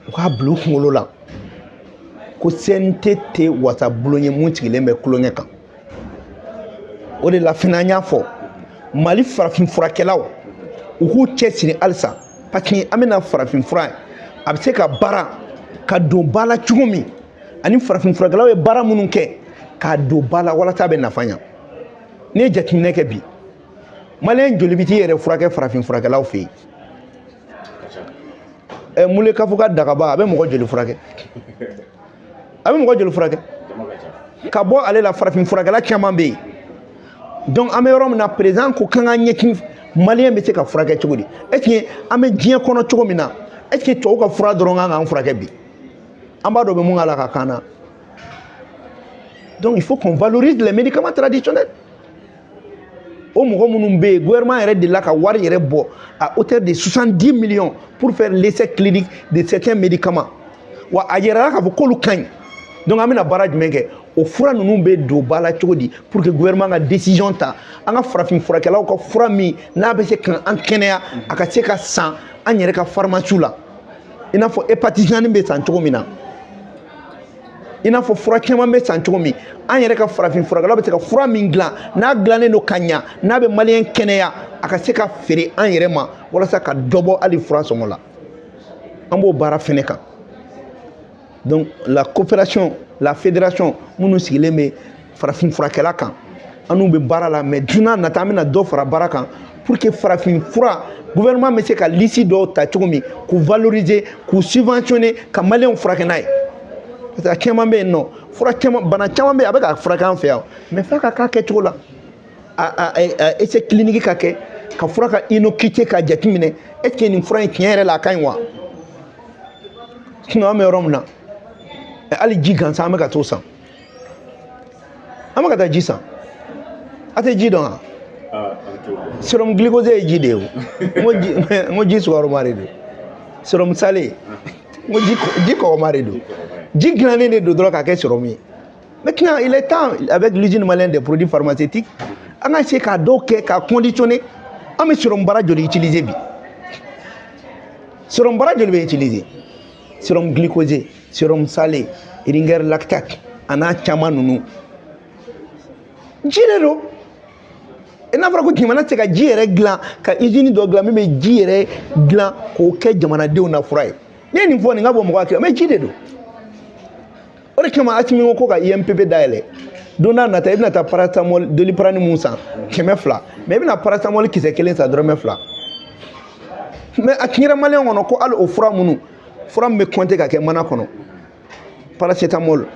u k'a bila u kunkolo la ko CNT tɛ wasabulon ye mun sigilen bɛ kulonkɛ kan. O de la fana, an y'a fɔ Mali farafin furakɛlaw, u k'u cɛsiri halisa, parce que an bɛna farafin fura, a bɛ se ka baara ka don ba la cogo min, ani farafin furakɛlaw ye baara minnu kɛ k'a don ba la walasa a bɛ nafa ɲa. N'i ye jateminɛ kɛ bi, maliyɛn joli bɛ t'i yɛrɛ furakɛ farafin furakɛlaw fɛ yen? Ɛ, mule kafo ka dagaba, a bɛ mɔgɔ joli furakɛ? A bɛ mɔgɔ joli furakɛ ka bɔ ale la? Farafin furakɛla caman bɛ yen. Donc an bɛ yɔrɔ min na, président ko k'an ka ɲɛsin maliyɛn bɛ se ka furakɛ cogo di. Est ce que an bɛ diɲɛ kɔnɔ cogo min na, est ce que tubabu ka fura dɔrɔn kan k'an furakɛ bi? An b'a dɔn u bɛ mun k'a la ka kan na. Donc il faut qu'on valorise les médicaments traditionnels. O mɔgɔ minnu bɛ yen, gouvernement yɛrɛ delila ka wari yɛrɛ bɔ à hauteur de 70 millions pour faire l'essai clinique de certains médicaments. Wa a yɛrɛ k'a fɔ k'olu ka ɲi. Donc an bɛna baara jumɛn kɛ? O fura ninnu bɛ don ba la cogo di pour que gouvernement ka décision ta, an ka farafin furakɛlaw ka fura min n'a bɛ se ka an kɛnɛya, a ka se ka san an yɛrɛ ka pharmacie la, i n'a fɔ hépatite bɛ san cogo min na, i n'a fɔ fura caman bɛ san cogo min, an yɛrɛ ka farafin furakɛlaw bɛ se ka fura min dilan, n'a dilannen don ka ɲa, n'a bɛ maliyɛn kɛnɛya, a ka se ka feere an yɛrɛ ma walasa ka dɔ bɔ hali fura sɔngɔ la. An b'o baara fɛnɛ kan. Donc la coopération, la fédération minnu sigilen bɛ farafin furakɛla kan, an n'u bɛ baara la. Mais don n'a nata, an bɛna dɔ fara baara kan pour que farafin fura, gouvernement bɛ se ka liste dɔw ta cogo min k'u valoriser, k'u subventionner, ka maliyɛnw furakɛ n'a ye. Parce que a caman bɛ yen nɔ, fura caman, bana caman bɛ yen, a bɛ ka furakɛ an fɛ yan, mais f'a ka k'a kɛcogo la, a essai clinique ka kɛ, ka fura ka innocuité ka jateminɛ, est ce que nin fura in tiɲɛ yɛrɛ la a ka ɲi wa? Sinon an bɛ yɔrɔ min na, hali ji gansan, an bɛ ka t'o san, an bɛ ka taa ji san. A tɛ ji dɔn wa? Sérum glucosé ye ji de ye o. N ko ji sukaroma de don. Sérum salé, n ko ji kɔgɔma de don. Ji dilannen de don dɔrɔn k'a kɛ sérum ye. Maintenant, il est temps, avec l'usine malienne des produits pharmaceutiques, an ka se k'a dɔw kɛ k'a conditionner. An bɛ sérum bara joli utiliser bi? Sérum bara joli bɛ utiliser? Sérum glucosé, sérum salé, Ringer lactate, a n'a caman ninnu, ji de don. I n'a fɔra ko jamana tɛ se ka ji yɛrɛ dilan, ka usine dɔ dilan min bɛ ji yɛrɛ dilan k'o kɛ jamanadenw na fura ye. N'i ye nin fɔ, nin ka bɔ mɔgɔ hakili la, mais ji de don. O de kama Asimi ko ka IMPP dayɛlɛ. Don n'a nata, i bɛna taa paracétamol, Doliprane mun san 200, mais i bɛna paracétamol kisɛ kelen san dɔrɔmɛ 2. Mais a tiɲɛra maliyɛn kɔnɔ ko hali o fura minnu, fura min bɛ compter ka kɛ mana kɔnɔ, paracétamol,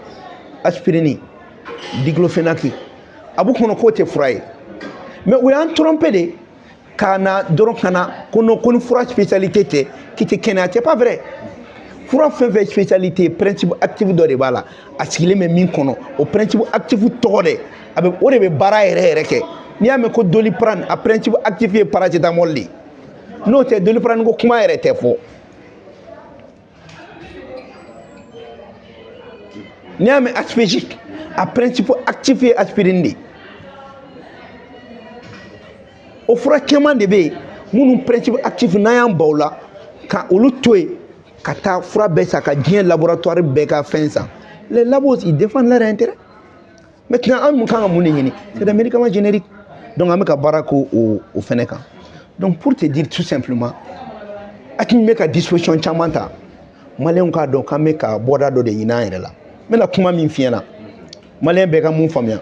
aspirine, diclofénac, a b'u kɔnɔ k'o tɛ fura ye. Mais u y'an tromper de ka na dɔrɔn, ka na ko non, ko ni fura spécialité tɛ k'i tɛ kɛnɛya. C'est pas vrai. Fura fɛn fɛn spécialité, principe actif dɔ de b'a la, a sigilen bɛ min kɔnɔ, o principe actif tɔgɔ dɛ, a bɛ o de bɛ baara yɛrɛ yɛrɛ kɛ. N'i y'a mɛn ko Doliprane, a principe actif ye paracétamol de ye. N'o tɛ, Doliprane ko kuma yɛrɛ tɛ fɔ. N'i y'a mɛn Aspégique, a principe actif ye aspirine de ye. O fura caman de bɛ yen minnu principe actif, n'an y'an ban o la ka olu to yen ka taa fura bɛɛ san, ka diɲɛ laboratoire bɛɛ ka fɛn san. Les labos, ils défendent leur intérêt. Maintenant, an mun kan ka mun de ɲini? C'est des médicaments génériques. Donc an bɛ ka baara k'o o fɛnɛ kan. Donc pour te dire tout simplement, Asimi bɛ ka disposition caman ta. Maliyɛnw k'a dɔn k'an bɛ ka bɔda dɔ de ɲini an yɛrɛ la. N bɛna kuma min f'i ɲɛna, maliyɛn bɛɛ ka mun faamuya,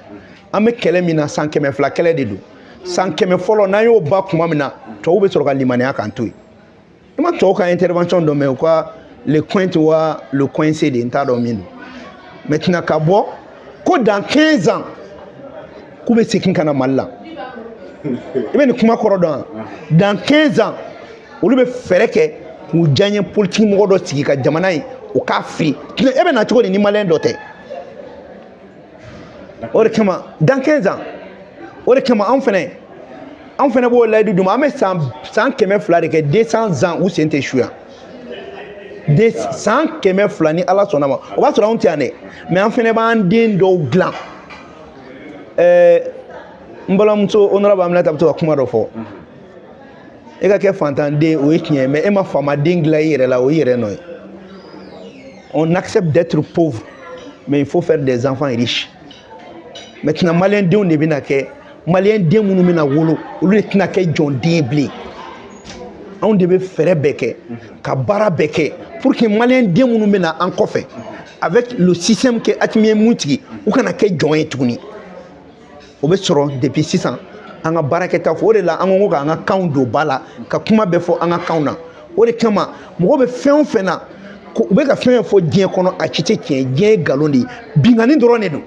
an bɛ kɛlɛ min na, san 200 kɛlɛ de don. San 100 fɔlɔ, n'an y'o ba tuma min na, tubabuw bɛ sɔrɔ ka limaniya k'an to yen. I ma tubabu ka intervention dɔ mɛn, u ka le coin wa le coincé de, n t'a dɔn min don. Maintenant, ka bɔ ko dans 15 ans k'u bɛ segin ka na Mali la, i bɛ nin kuma kɔrɔ dɔn wa? Dans 15 ans, olu bɛ fɛɛrɛ kɛ k'u diyaɲɛ politique mɔgɔ dɔ sigi ka jamana in o k'a firi. E bɛ na cogo di ni maliyɛn dɔ tɛ? O de kama dans 15 ans, o de kama anw fɛnɛ b'o layidu d'u ma. An bɛ san 200 de kɛ, 200 ans, u sen tɛ suya de san 200, ni Ala sɔnna ma. O b'a sɔrɔ anw tɛ yan dɛ, mais an fɛnɛ b'an den dɔw dilan. N balimamuso honorable Aminata bɛ to ka kuma dɔ fɔ: e ka kɛ fantanden, o ye tiɲɛ ye, mais e ma faamaden dilan i yɛrɛ la, o y'i yɛrɛ nɔ ye. On accepte d'être pauvre, mais il faut faire des enfants riches. Maintenant, maliyɛn denw de bɛna kɛ Maliyɛn den minnu bɛna wolo, olu de tɛna kɛ jɔnden ye bilen. Anw de bɛ fɛɛrɛ bɛɛ kɛ ka baara bɛɛ kɛ pour que maliyɛn den minnu bɛna an kɔfɛ, avec le système que Assimi ye mun sigi, u kana kɛ jɔn ye tuguni. O bɛ sɔrɔ depuis sisan an ka baarakɛta fɔ. O de la an ko k'an ka kanw don ba la, ka kuma bɛɛ fɔ an ka kanw na. O de kama mɔgɔ bɛ fɛn o fɛn na ko u bɛ ka fɛn fɛn fɔ diɲɛ kɔnɔ, a ci tɛ tiɲɛ. Diɲɛ ye nkalon de ye, binkanni dɔrɔn de don.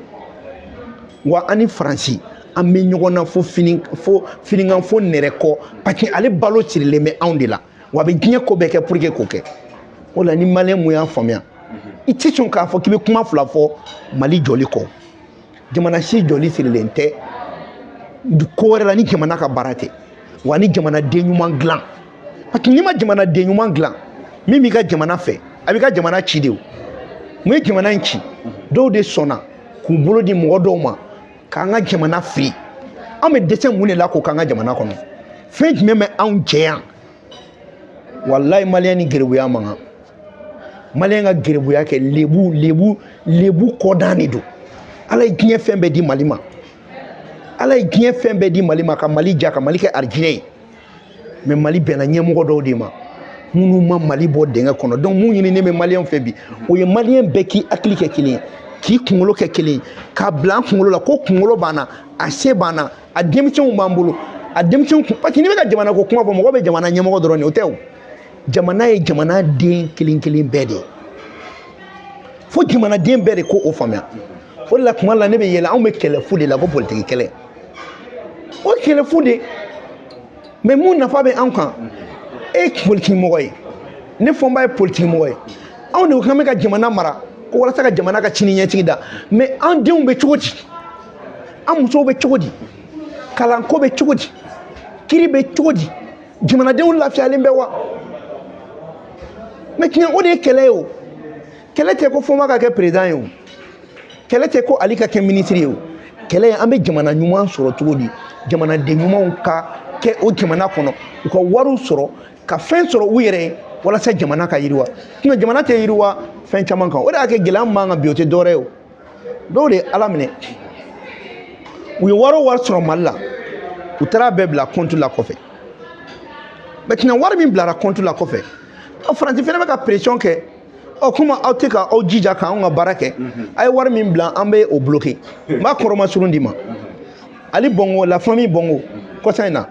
Wa an ni Faransi, an bɛ ɲɔgɔn na fo fini, fo finikan, fo nɛrɛ kɔ, parce que ale balo sirilen bɛ anw de la. Wa a bɛ diɲɛ ko bɛɛ kɛ pour que k'o kɛ. O la ni maliyɛn mun y'a faamuya, i tɛ sɔn k'a fɔ k'i bɛ kuma fila fɔ Mali jɔli kɔ. Jamana si jɔli sirilen tɛ ko wɛrɛ la ni jamana ka baara tɛ, wa ni jamanaden ɲuman dilan. Parce que n'i ma jamanaden ɲuman dilan min b'i ka jamana fɛ, a b'i ka jamana ci de. O mun ye jamana in ci? Dɔw de sɔnna k'u bolo di mɔgɔ dɔw ma k'an ka jamana fili. An bɛ dɛsɛ mun de la k'o k'an ka jamana kɔnɔ? Fɛn jumɛn bɛ anw jɛ yan? Walayi, maliyɛn ni geribuya man kan. Maliyɛn ka geribuya kɛ lebu lebu lebu kɔdan de don. Ala ye diɲɛ fɛn bɛɛ di Mali ma. Ala ye diɲɛ fɛn bɛɛ di Mali ma, ka Mali ja, ka Mali kɛ arijinɛ ye. Mais Mali bɛnna ɲɛmɔgɔ dɔw de ma minnu ma Mali bɔ dingɛ kɔnɔ. Donc mun ɲininen bɛ maliyɛn fɛ bi, o ye maliyɛn bɛɛ k'i hakili kɛ kelen ye, k'i kunkolo kɛ kelen ye, k'a bila an kunkolo la ko kunkolo b'an na, a se b'an na, a denmisɛnw b'an bolo, a denmisɛnw kun. Parce que n'i bɛ ka jamana ko kuma fɔ, mɔgɔ bɛ jamana ɲɛmɔgɔ dɔrɔn de, o tɛ. O jamana ye jamana den kelen kelen bɛɛ de ye. Fo jamanaden bɛɛ de ko o faamuya. O de la kuma la ne bɛ yɛlɛ, anw bɛ kɛlɛ fu de la ko politiki kɛlɛ. O kɛlɛ fu de, mais mun nafa bɛ anw kan? E ye politiki mɔgɔ ye, ne fɔnba ye politiki mɔgɔ ye. Anw de ko k'an bɛ ka jamana mara ko walasa ka jamana ka sini ɲɛsigi da. Mais an denw bɛ cogo di? An musow bɛ cogo di? Kalanko bɛ cogo di? Kiri bɛ cogo di? Jamanadenw lafiyalen bɛ wa? Mais tiɲɛ, o de ye kɛlɛ ye. O kɛlɛ tɛ ko Fɔnba ka kɛ président ye, o kɛlɛ tɛ ko Ali ka kɛ ministre ye. O kɛlɛ ye an bɛ jamana ɲuman sɔrɔ cogo di, jamanaden ɲumanw ka kɛ o jamana kɔnɔ, u ka wariw sɔrɔ, ka fɛn sɔrɔ u yɛrɛ ye, walasa jamana ka yiriwa. Sinon jamana tɛ yiriwa fɛn caman kan. O de y'a kɛ gɛlɛya min b'an kan bi, o tɛ dɔwɛrɛ ye. O dɔw de ye Ala minɛ, u ye wari o wari sɔrɔ Mali la, u taara bɛɛ bila compte la kɔfɛ. Maintenant wari min bilara compte la kɔfɛ, Faransi fɛnɛ bɛ ka pression kɛ. Ɔ komi aw tɛ ka aw jija k'anw ka baara kɛ, a ye wari min bila, an bɛ o bloqué. N b'a kɔrɔma surun d'i ma. Ali Bongo, la famille Bongo, kɔsa in na,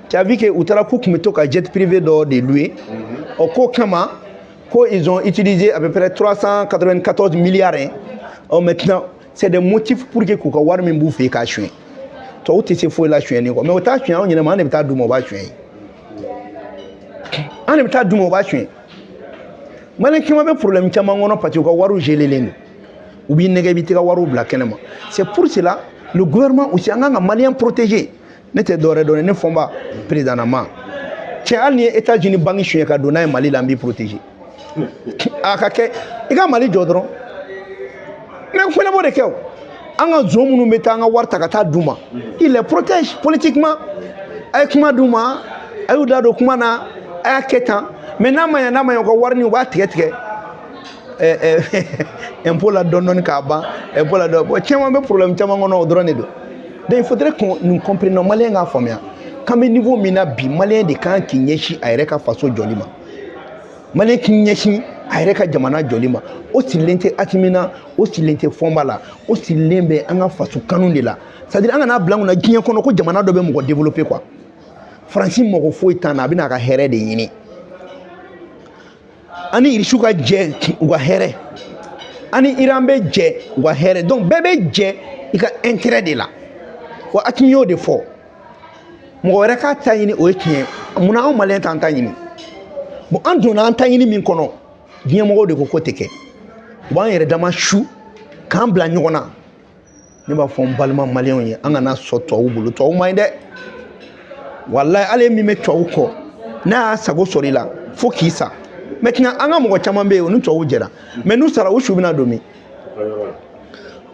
tu as vu que u taara k'u tun bɛ to ka jet privé dɔ de louer. Ɔ k'o kama ko ils ont utilisé à peu près 394 milliards, hein. Ɔ maintenant c'est des motifs pour que k'u ka wari min b'u fɛ yen k'a suɲɛ. Tubabu tɛ se foyi la suɲɛni kɔ, mais o t'a suɲɛ anw ɲɛna, an de bɛ taa d'u ma, o b'a suɲɛ. An de bɛ taa d'u ma, o b'a suɲɛ. Maliyɛn caman bɛ problème caman kɔnɔ parce que u ka wariw gelélen don. U b'i nɛgɛ, i b'i ka wariw bila kɛnɛ ma. C'est pour cela le gouvernement aussi, an kan ka maliyɛn protéger. Ne tɛ dɔwɛrɛ dɔn, ne Fɔnba président na ma cɛ, hali ni ye États-Unis banque suɲɛ ka don n'a ye Mali la, an b'i protéger. A ka kɛ i ka Mali jɔ dɔrɔn. Mais fɛnɛ b'o de kɛ. O an ka zon minnu bɛ taa an ka wari ta ka taa d'u ma, il les protège politiquement. A ye kuma d'u ma, a y'u da don kuma na, a y'a kɛ tan. Mais n'a ma ɲɛ, n'a ma ɲɛ, u ka wari nin, u b'a tigɛ tigɛ impôt la dɔɔni dɔɔni k'a ban impôt la dɔɔni. Bon, caman bɛ problème caman kɔnɔ, o dɔrɔn de don. Donc il faudrait qu'on nous comprenions. Maliyɛn k'a faamuya k'an bɛ niveau min na bi, maliyɛn de kan k'i ɲɛsin a yɛrɛ ka faso jɔli ma, maliyɛn k'i ɲɛsin a yɛrɛ ka jamana jɔli ma. O sirilen tɛ Asimi na, o sirilen tɛ Fɔnba la, o sirilen bɛ an ka faso kanu de la. C'est à dire an kana bila an kunna diɲɛ kɔnɔ ko jamana dɔ bɛ mɔgɔ développer quoi. Faransi mɔgɔ foyi t'an na, a bɛna a ka hɛrɛ de ɲini. An ni Irisiw ka jɛ, u ka hɛrɛ. An ni Iran bɛ jɛ, u ka hɛrɛ. Donc bɛɛ bɛ jɛ i ka intérêt de la. Wa Asimi y'o de fɔ, mɔgɔ wɛrɛ k'a ta ɲini, o ye tiɲɛ. Munna anw maliyɛn t'an ta ɲini? Bon, an donna an ta ɲini min kɔnɔ, diɲɛmɔgɔw de ko k'o tɛ kɛ. U b'an yɛrɛ dama su k'an bila ɲɔgɔn na. Ne b'a fɔ n balima maliyɛnw ye, an kana sɔn tubabuw bolo. Tubabu man ɲi dɛ, walayi. Hali min bɛ tubabu kɔ, n'a y'a sago sɔrɔ i la fo k'i sa. Maintenant an ka mɔgɔ caman bɛ yen, o ni tubabu jɛra, mais n'u sara, u su bɛna don min?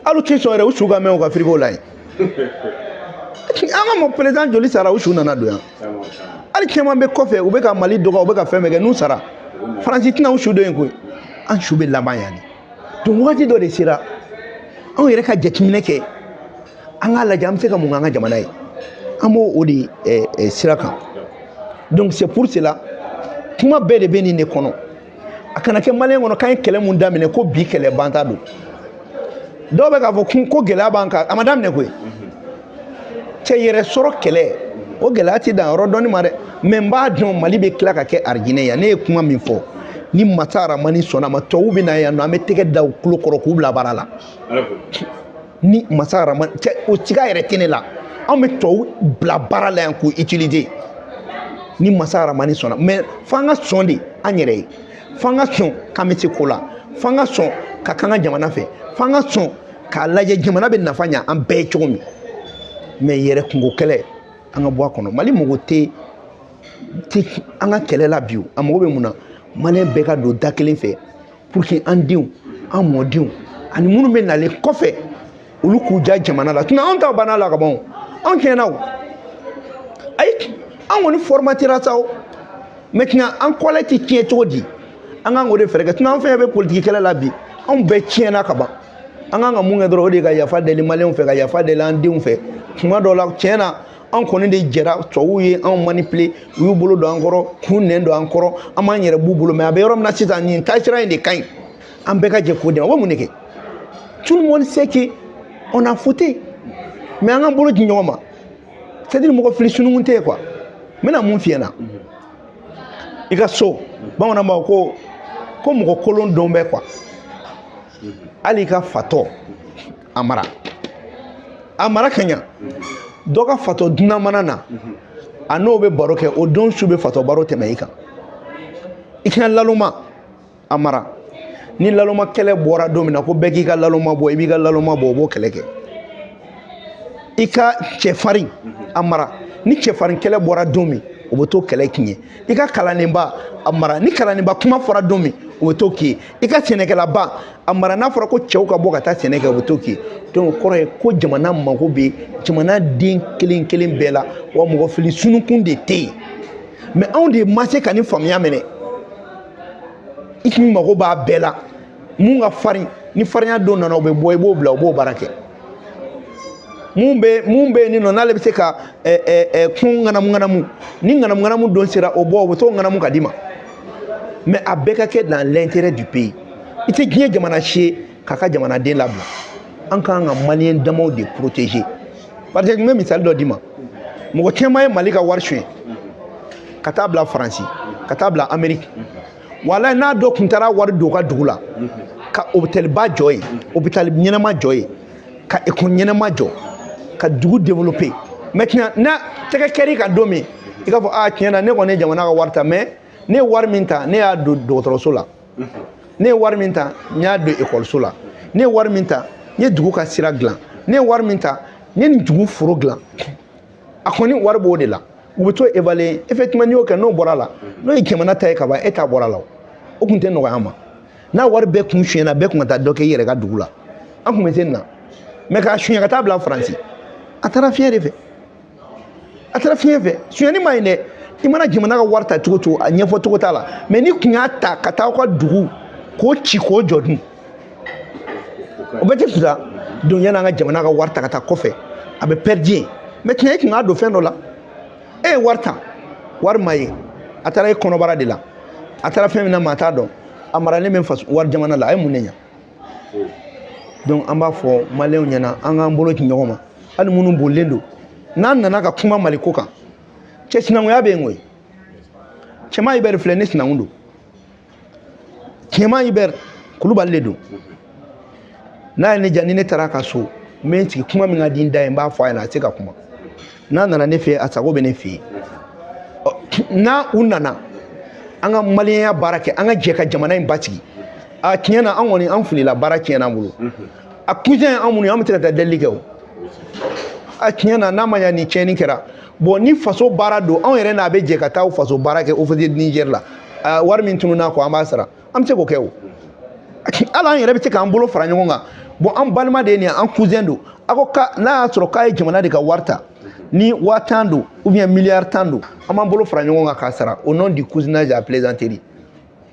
Hali u tɛ sɔn yɛrɛ u su ka mɛn u ka frigo la yen. An ka mɔgɔ président joli sara, u su nana don yan? Hali caman bɛ kɔfɛ, u bɛ ka Mali dɔgɔ, u bɛ ka fɛn bɛɛ kɛ. N'u sara, Faransi tɛna u su don yen koyi. An su bɛ laban yan de. Donc wagati dɔ de sera, anw yɛrɛ ka jateminɛ kɛ, an k'a lajɛ an bɛ se ka mun k'an ka jamana ye. An b'o o de sira kan. Donc c'est pour cela, kuma bɛɛ de bɛ nin de kɔnɔ. A kana kɛ maliyɛn kɔnɔ k'an ye kɛlɛ mun daminɛ ko bi kɛlɛ banta don. Dɔw bɛ k'a fɔ ko gɛlɛya b'an kan, a ma daminɛ koyi. Cɛ, yɛrɛ sɔrɔ kɛlɛ, o gɛlɛya ti dan yɔrɔ dɔɔni ma dɛ. Mais n b'a dɔn Mali bɛ tila ka kɛ arijinɛ ye. Ne ye kuma min fɔ, ni masa Aramani sɔnna a ma, tubabuw bɛ na yan nɔ, an bɛ tɛgɛ da u tulo kɔrɔ k'u bila baara la. Ni masa Aramani cɛ, o tiga yɛrɛ tɛ ne la. Anw bɛ tubabu bila baara la yan k'u utiliser ni masa Aramani sɔnna. Mais f'an ka sɔn de an yɛrɛ ye, f'an ka sɔn k'an bɛ se ko la, f'an ka sɔn ka k'an ka jamana fɛ, f'an ka sɔn k'a lajɛ jamana bɛ nafa ɲa an bɛɛ ye cogo min. Mais yɛrɛ kungo kɛlɛ, an ka bɔ a kɔnɔ. Mali mago tɛ an ka kɛlɛ la bi. O a mago bɛ mun na? Maliyɛn bɛɛ ka don da kelen fɛ pour que an denw, an mɔdenw ani minnu bɛ nalen kɔfɛ, olu k'u ja jamana la. Tuma anw ta banna la ka ban o, anw tiɲɛna o. Ayi, an kɔni formatera sa o. Maintenant, an kɔlɛ tɛ tiɲɛ cogo di? An kan k'o de fɛɛrɛ kɛ. Tuma an fɛn bɛ politiki kɛlɛ la bi, anw bɛɛ tiɲɛna ka ban. An kan ka mun kɛ dɔrɔn, o de ye ka yafa deli maliyɛnw fɛ, ka yafa deli an denw fɛ. Tuma dɔw la, tiɲɛ na, an kɔni de jɛra tubabuw ye anw manipuler, u y'u bolo don an kɔrɔ, k'u nɛn don an kɔrɔ, an b'an yɛrɛ b'u bolo. Mais a bɛ yɔrɔ min na sisan, nin taasira in de ka ɲi, an bɛɛ ka jɛ k'o dɛmɛ. O bɛ mun de kɛ? Tout le monde sait que on a fauté, mais an k'an bolo di ɲɔgɔn ma. C'est à dire, mɔgɔ fili sununkun tɛ yen quoi. N bɛna mun f'i ɲɛna? I ka so, bamananw b'a fɔ ko mɔgɔ kolon dɔn bɛ quoi. Hali i ka fatɔ, a mara, a mara ka ɲa. Dɔ ka fatɔ dunan mana na, a n'o bɛ baro kɛ, o don su bɛ fatɔ baro tɛmɛ i kan. I ka laloma, a mara. Ni laloma kɛlɛ bɔra don min na, ko bɛɛ k'i ka laloma bɔ, i b'i ka laloma bɔ, o b'o kɛlɛ kɛ. I ka cɛfarin, a mara. Ni cɛfarin kɛlɛ bɔra don min, o bɛ t'o kɛlɛ k'i ye. I ka kalandenba, a mara. Ni kalandenba kuma fɔra don min, o bɛ t'o k'i ye. I ka sɛnɛkɛlaba, a mara. N'a fɔra ko cɛw ka bɔ ka taa sɛnɛ kɛ, o bɛ t'o k'i ye. Donc o kɔrɔ ye ko jamana mago bɛ jamana den kelen kelen bɛɛ la. Wa mɔgɔ fili sununkun de tɛ yen. Mais anw de ma se ka nin faamuya minɛ. I kun mago b'a bɛɛ la. Mun ka farin, ni farinya don nana, o bɛ bɔ, i b'o bila, o b'o baara kɛ. Mun bɛ yen nɔ, n'ale bɛ se ka kun ŋanamu ŋanamu, ni ŋanamu ŋanamu don sera, o bɔ, o bɛ t'o ŋanamu ka d'i ma. Mais a bɛɛ ka kɛ dans l'intérêt du pays. I tɛ diɲɛ jamana si ye k'a ka jamanaden labila. An kan ka maliyɛn damaw de protéger, parce que n bɛ misali dɔ d'i ma. Mɔgɔ caman ye Mali ka wari suɲɛ ka taa bila Faransi, ka taa bila Amérique. Walayi, n'a dɔ tun taara wari don u ka dugu la, ka hôpital ba jɔ yen, hôpital ɲɛnama jɔ yen, ka école ɲɛnama jɔ, ka dugu développer. Maintenant, n'a tɛgɛ kɛr'i kan don min, i k'a fɔ: aa, tiɲɛ na, ne kɔni ye jamana ka wari ta, mais ne ye wari min ta, ne y'a don dɔgɔtɔrɔso la, ne ye wari min ta, n y'a don ekɔliso la, ne ye wari min ta, n ye dugu ka sira dilan, ne ye wari min ta, n ye nin dugu foro dilan. A kɔni wari b'o de la, u bɛ t'o évaluer. Effectivement, n'i y'o kɛ, n'o bɔra la, n'o ye jamana ta ye ka ban, e ta bɔra la. O kun tɛ nɔgɔya an ma. N'a wari bɛɛ kun suyɛnna, bɛɛ kun ka taa dɔ kɛ i yɛrɛ ka dugu la, an kun bɛ se nin na. Mais k'a suɲɛ ka taa bila Faransi, a taara fiɲɛ de fɛ, a taara fiɲɛ fɛ. Suyɛnni ma ɲi dɛ. I mana jamana ka wari ta cogo cogo, a ɲɛfɔ cogo t'a la. Mais ni kun y'a ta ka taa aw ka dugu k'o ci k'o jɔ dun, o bɛɛ tɛ fisaya. Donc yanni an ka jamana ka wari ta ka taa kɔfɛ, a bɛ perdre yen. Mais tiɲɛ, i kun k'a don fɛn dɔ la. E ye wari ta, wari ma ye, a taara e kɔnɔbara de la, a taara fɛn min na, maa t'a dɔn. A maralen bɛ faso wari jamana la, a ye mun de ɲa? Donc an b'a fɔ maliyɛnw ɲɛna, an k'an bolo ci ɲɔgɔn ma. Hali minnu bolilen don, n'an nana ka kuma Maliko kan, cɛ, sinankunya bɛ yen koyi. Cɛman Ibɛri filɛ, ne sinankun don. Cɛman Ibɛri Kulubali de don. N'a ye ne diya, ni ne taara a ka so, n bɛ n sigi, kuma min ka di n da ye, n b'a fɔ a ɲɛna, a tɛ se ka kuma. N'a nana ne fɛ yen, a sago bɛ ne fɛ yen. N'a u nana, an ka maliyɛnya baara kɛ, an ka jɛ ka jamana in basigi. A tiɲɛ na, an kɔni an filila, baara tiɲɛna an bolo. A cousin ye an minnu ye, an bɛ se ka taa delili kɛ o. A tiɲɛ na, n'a ma ɲa ni tiɲɛni kɛra, bon, ni faso baara don, anw yɛrɛ n'a bɛ jɛ ka taa faso baara kɛ Office du Niger la. A wari min tununna kɔ, an b'a sara, an bɛ se k'o kɛ o. Hali an yɛrɛ bɛ se k'an bolo fara ɲɔgɔn kan. Bon, an balima de ye nin ye, an cousin don. A ko ka n'a y'a sɔrɔ k'a ye jamana de ka wari ta, ni 10 000 don ou bien miliyari 10 don, an b'an bolo fara ɲɔgɔn kan k'a sara au nom du cousinage à plaisanterie.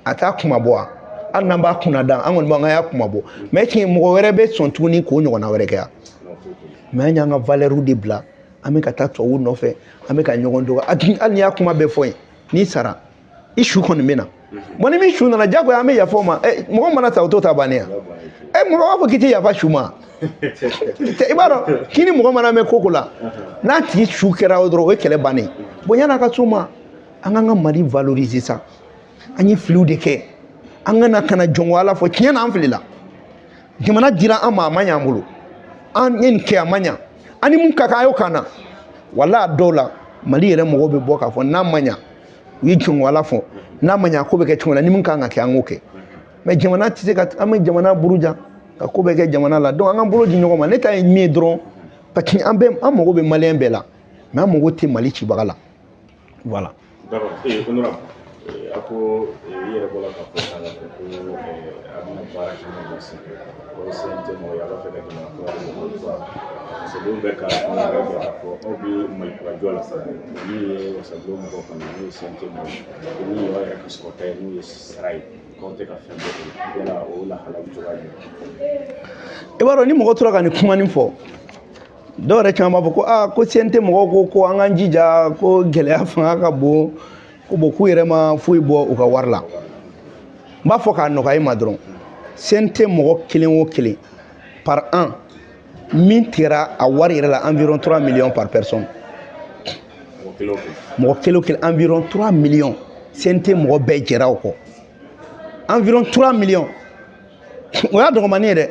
A t'a kuma bɔ wa? Hali n'an b'a kunna da, an kɔni b'an y'a kuma bɔ. Mais tiɲɛ, mɔgɔ wɛrɛ bɛ sɔn tuguni k'o ɲɔgɔnna wɛrɛ kɛ yan? Mais an y'an ka valeur de bila. An bɛ ka taa tubabuw nɔfɛ, an bɛ ka ɲɔgɔn dɔgɔ. Hali n'i y'a kuma bɛɛ fɔ yen, n'i sara, i su kɔni bɛ na. Bon, ni min su nana, jagoya an bɛ yafa o ma. Mɔgɔ mana ta, o t'o ta bannen ya. Mɔgɔ b'a fɔ k'i tɛ yafa su ma. I b'a dɔn k'i ni mɔgɔ mana mɛn ko ko la, n'a tigi su kɛra o dɔrɔn, o ye kɛlɛ bannen. Bon, yan'a ka s'o ma, an k'an ka Mali valoriser sa. An ye filiw de kɛ, an ka na ka na jɔnko Ala fɔ. Tiɲɛ na, an filila. Jamana dira an ma, a ma ɲɛ an bolo. An ye nin kɛ, a ma ɲɛ. An ni mun ka kan, a y'o k'an na. Wala a dɔw la, Mali yɛrɛ mɔgɔw bɛ bɔ k'a fɔ n'a ma ɲa, u ye jɔnko Ala fɔ, n'a ma ɲa, a ko bɛ kɛ cogo min na, ni mun kan ka kɛ, an k'o kɛ. Mais jamana tɛ se ka, an bɛ jamana buruja ka ko bɛɛ kɛ jamana la. Donc an k'an bolo di ɲɔgɔn ma. Ne ta ye min ye dɔrɔn, parce que an bɛɛ, an mago bɛ maliyɛn bɛɛ la, mais an mago tɛ Mali cibaga la. Voilà. D'accord, honorable, a ko i yɛrɛ bɔra k'a fɔ sisan k'a fɔ ko a bɛna baara kɛ ɲɔgɔn fɛ, ko CNT mɔgɔw a b'a fɛ ka jamana kura de, Mali kura. Wasadenw bɛ ka kuma yɛrɛ kɛ k'a fɔ aw bɛ Mali kura jɔ la, min ye wasabulon mɔgɔw kɔni, n'o ye CNT mɔgɔw ye, min ye aw yɛrɛ ka sɔrɔta ye, n'o ye sara ye, k'aw tɛ ka fɛn bɔ o la. Yala o lahala bɛ cogoya jumɛn? I b'a dɔn, ni mɔgɔ tora ka nin kuma nin fɔ, dɔw yɛrɛ caman b'a fɔ ko aa, ko CNT mɔgɔw ko an k'an jija, ko gɛlɛya fanga ka bon, ko bon, k'u yɛrɛ ma foyi bɔ u ka wari la. N b'a fɔ k'a nɔgɔya i ma dɔrɔn, CNT mɔgɔ kelen o kelen, par an, min tigɛra a wari yɛrɛ la, environ 3 millions par personne. Mɔgɔ kelen o kelen? Mɔgɔ kelen o kelen, environ 3 millions. CNT mɔgɔ bɛɛ jɛra o kɔ, environ 3 millions. O y'a dɔgɔmanin ye dɛ,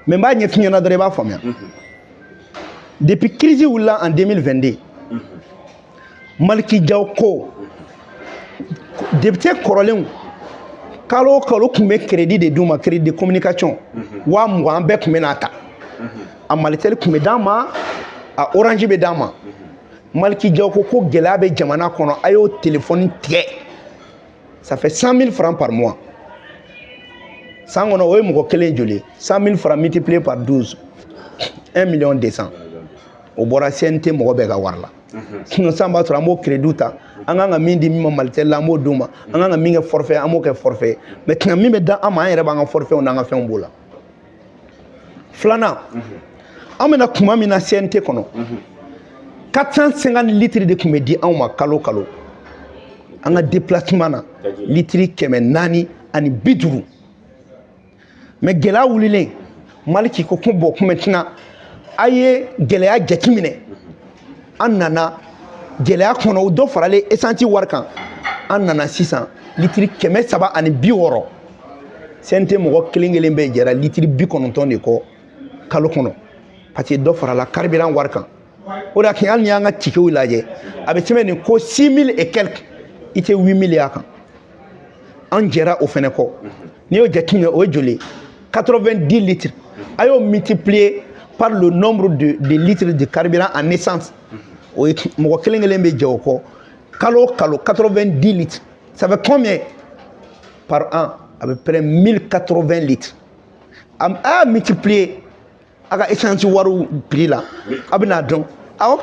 mais n b'a ɲɛf'i ɲɛna dɔrɔn, i b'a faamuya. Depuis crise wulila en 2022, Malick Diaw ko député kɔrɔlenw, kalo o kalo tun bɛ crédit de d'u ma, crédit de communication 20 000, an bɛɛ tun bɛ n'a ta. A Malitel tun bɛ d'an ma, a Orange bɛ d'an ma. Malick Diaw ko gɛlɛya bɛ jamana kɔnɔ, a y'o téléphone tigɛ. Ça fait 100 000 francs par mois. San kɔnɔ, o ye mɔgɔ kelen joli ye? 100 000 francs multiplié par 12, 1 million 200. O bɔra CNT mɔgɔ bɛɛ ka wari la. Sinon sisan b'a sɔrɔ an b'o crédit ta, an kan ka min di min ma Malitel la, an b'o d'u ma. An kan ka min kɛ forfait, an b'o kɛ forfait. Maintenant, min bɛ da an ma, an yɛrɛ b'an ka forfait n'an ka fɛnw b'o la. Filanan, an bɛna kuma min na, CNT kɔnɔ, 450 litres de tun bɛ di anw ma kalo kalo an ka déplacement na, litiri 450. Mais gɛlɛya wulilen, Malick ko bon, maintenant a ye gɛlɛya jateminɛ. An nana gɛlɛya kɔnɔ, o dɔ faralen essence wari kan. An nana sisan litiri 360. CNT mɔgɔ kelen kelen bɛɛ jɛra litiri 90 de kɔ kalo kɔnɔ, parce que dɔ farala carburant wari kan. O de y'a kɛ, hali ni y'an ka ticketw lajɛ, a bɛ sɛbɛn nin ko 6000 et quelque, i tɛ 8000 y'a kan. An jɛra o fɛnɛ kɔ. N'i y'o jateminɛ, o ye joli ye? 90 litres. A y'o multiplier par le nombre de litres de carburant en essence, o ye mɔgɔ kelen kelen bɛ jɛ o kɔ kalo o kalo, 90 litres, ça fait combien par an? À peu près 1080 litres. A y'a multiplier a ka essence wariw prix la, a bɛna dɔn. Awɔ,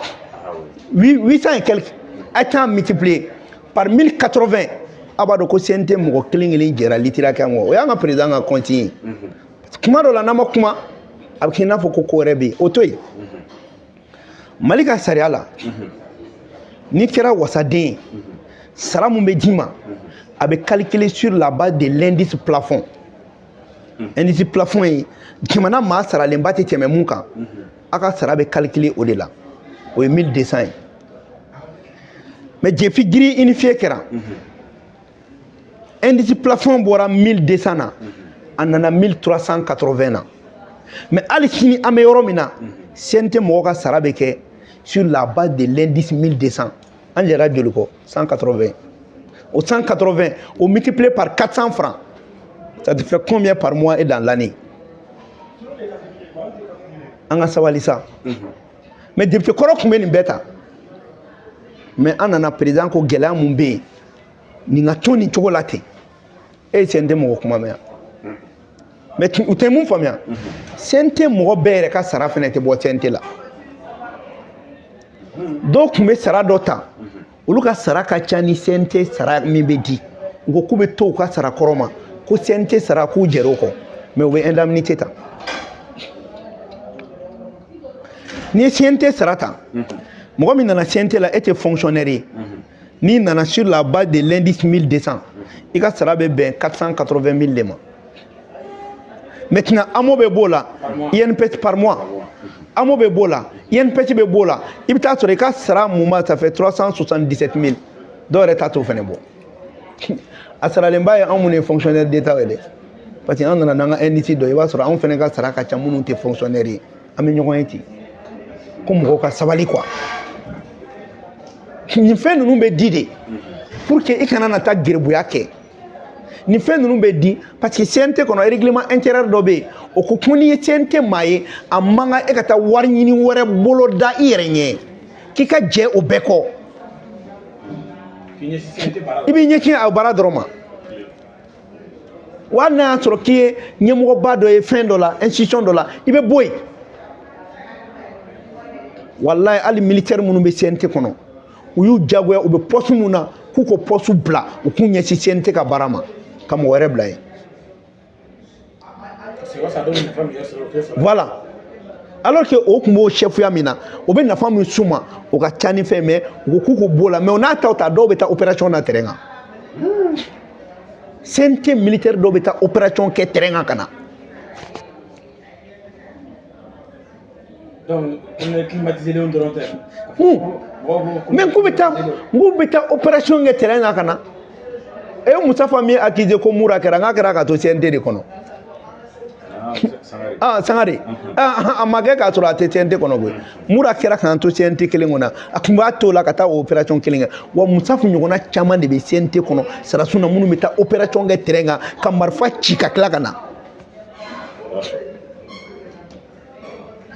800 et quelques. A t'a multiplier par 1080, a b'a dɔn ko CNT mɔgɔ kelen kelen jɛra litiri hakɛ min kɔ. O y'an ka président ka consigne ye. Kuma dɔ la, n'an ma kuma, a bɛ kɛ i n'a fɔ ko ko wɛrɛ bɛ yen. O to yen, Mali ka sariya la, n'i kɛra wasaden ye, sara mun bɛ d'i ma, a bɛ calculer sur la base de l'indice plafond. Indice plafond ye jamana maa saralenba tɛ tɛmɛ mun kan, a ka sara bɛ calculer o de la. O ye 1200 ye. Mais depuis grille unifiée kɛra, indice plafond bɔra 1200 na, a nana 1380 na. Mais hali sini, an bɛ yɔrɔ min na, CNT mɔgɔw ka sara bɛ kɛ sur la base de l'indice 1200. An jɛra joli kɔ? 180. O 180, o multiplié par 400 francs, ça te fait combien par mois et dans l'année? An ka sabali sa. Mais député kɔrɔ tun bɛ nin bɛɛ ta. Mais an nana, président ko gɛlɛya mun bɛ yen, nin ka to nin cogo la ten. E ye CNT mɔgɔ kuma mɛn yan? Mais u tɛ mun faamuya, CNT mɔgɔ bɛɛ yɛrɛ ka sara fɛnɛ tɛ bɔ CNT la. Dɔw tun bɛ sara dɔ ta, olu ka sara ka ca ni CNT sara min bɛ di. U ko k'u bɛ to u ka sara kɔrɔ ma, ko CNT sara k'u jɛr'o kɔ, mais u bɛ indemnité ta. N'i ye CNT sara ta, mɔgɔ min nana CNT la, e tɛ fonctionnaire ye, n'i nana sur la base de l'indice 1200, i ka sara bɛ bɛn 480 000 de ma. Maintenant, AMO bɛ b'o la, INPS par mois, AMO bɛ b'o la, INPS bɛ b'o la, i bɛ taa sɔrɔ i ka sara mun ça fait 377 000. Dɔw yɛrɛ t'a t'o fɛnɛ bɔ. A saralenba ye anw minnu ye fonctionnaire d'État ye dɛ, parce que an nana n'an ka indice dɔ ye, i b'a sɔrɔ anw fɛnɛ ka sara ka ca minnu tɛ fonctionnaire ye. An bɛ ɲɔgɔn ye ten ko mɔgɔw ka sabali quoi. Nin fɛn ninnu bɛ di de pour que i kana na taa gerebuya kɛ. Nin fɛn ninnu bɛ di parce que CNT kɔnɔ, règlement intérieur dɔ bɛ yen, o ko ko n'i ye CNT maa ye, a man kan e ka taa wari ɲini wɛrɛ bolo da i yɛrɛ ɲɛ, k'i ka jɛ o bɛɛ kɔ. I b'i ɲɛsin a baara dɔrɔn ma. Wa hali n'a y'a sɔrɔ k'i ye ɲɛmɔgɔba dɔ ye fɛn dɔ la, institution dɔ la, i bɛ bɔ yen. Walayi, hali militaire minnu bɛ CNT kɔnɔ, u y'u jagoya, u bɛ poste mun na, k'u ko poste bila, u k'u ɲɛsin CNT ka baara ma, ka mɔgɔ wɛrɛ bila yen. Voilà, alors que o tun b'o chef-ya min na, o bɛ nafa min s'u ma, o ka ca ni fɛn, mais u ko k'u k'o b'o la. Mais o n'a taw ta, dɔw bɛ taa opération na terrain kan. CNT militaire dɔw bɛ taa opération kɛ terrain kan ka na. Donc climatisé dɔrɔn tɛ. Mais k'u bɛ taa opération kɛ terrain kan ka na. E ye Musafa min accusé ko mura kɛra, n k'a kɛra ka to CNT de kɔnɔ. Ah, Sangare, a ma kɛ k'a sɔrɔ a tɛ CNT kɔnɔ koyi. Mura kɛra k'an to CNT kelen kɔnɔ, a tun b'a to la ka taa o opération kelen kɛ. Wa Musafu ɲɔgɔnna caman de bɛ CNT kɔnɔ sarasu na, minnu bɛ taa opération kɛ terrain kan, ka marifa ci ka tila ka na.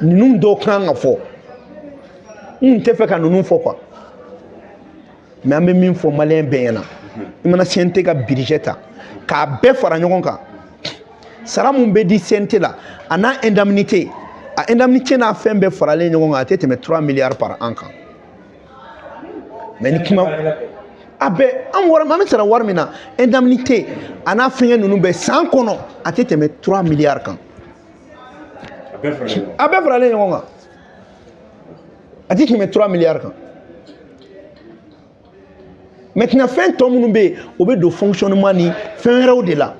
Ninnu dɔw kan ka fɔ, n tɛ fɛ ka ninnu fɔ quoi, mais an bɛ min fɔ maliyɛn bɛɛ ɲɛna, i mana CNT ka budget ta k'a bɛɛ fara ɲɔgɔn kan, sara mun bɛ di CNT la, a n'a indemnité, a indemnité n'a fɛn bɛɛ faralen ɲɔgɔn kan, a tɛ tɛmɛ 3 milliards par an kan. Mais ni kuma a bɛɛ, an wari, an bɛ sara wari min na, indemnité a n'a fɛngɛ ninnu bɛɛ, san kɔnɔ a tɛ tɛmɛ 3 milliards kan. A bɛɛ faralen ɲɔgɔn kan, a tɛ tɛmɛ 3 milliards kan. Maintenant, fɛn tɔ minnu bɛ yen, o bɛ don fonctionnement ni fɛn wɛrɛw de la.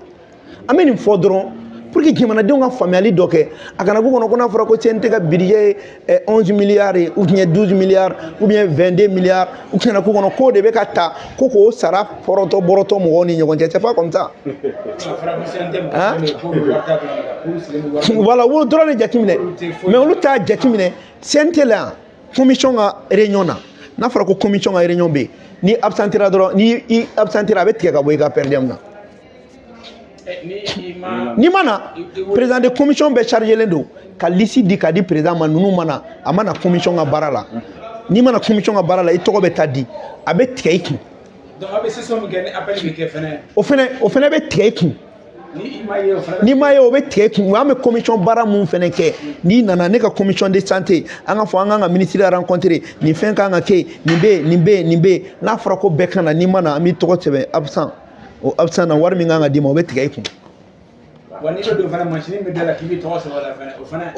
An bɛ nin fɔ dɔrɔn pour que jamanadenw ka faamuyali dɔ kɛ, a kana k'u kɔnɔ ko n'a fɔra ko CNT ka budget ye 11 milliards ye, ou bien 12 milliards, ou bien 22 milliards, u kana k'u kɔnɔ k'o de bɛ ka ta ko k'o sara pɔrɔtɔ bɔrɔtɔ mɔgɔw ni ɲɔgɔn cɛ. C'est pas comme ça. Hein? Voilà, olu dɔrɔn de jateminɛ, mais olu t'a jateminɛ. CNT la yan, commission ka réunion na, n'a fɔra ko commission ka réunion bɛ yen, ni absentera dɔrɔn, ni i absentera, a bɛ tigɛ ka bɔ i ka per diem na. N'i ma na, président de commission bɛɛ chargelen don ka liste di ka di président ma, ninnu ma na, a ma na commission ka baara la. N'i ma na commission ka baara la, i tɔgɔ bɛ taa di, a bɛ tigɛ i kun. Donc a bɛ session min kɛ, ni appel bɛ kɛ fɛnɛ. O fɛnɛ bɛ tigɛ i kun. Ni n'i ma ye, o bɛ tigɛ i kun. An bɛ commission baara mun fɛnɛ kɛ, n'i nana ne ka commission de santé, an ka fɔ an kan ka ministre rencontrer, nin fɛn kan ka kɛ, nin bɛ yen, nin bɛ yen, nin bɛ yen, n'a fɔra ko bɛɛ ka na, n'i ma na, an b'i tɔgɔ sɛbɛn absent. O absent na, wari min kan ka d'i ma, o bɛ tigɛ i kun. Wa n'i bɛ don fana, machine bɛ da la k'i b'i tɔgɔ sɛbɛn o la fɛnɛ, o fana.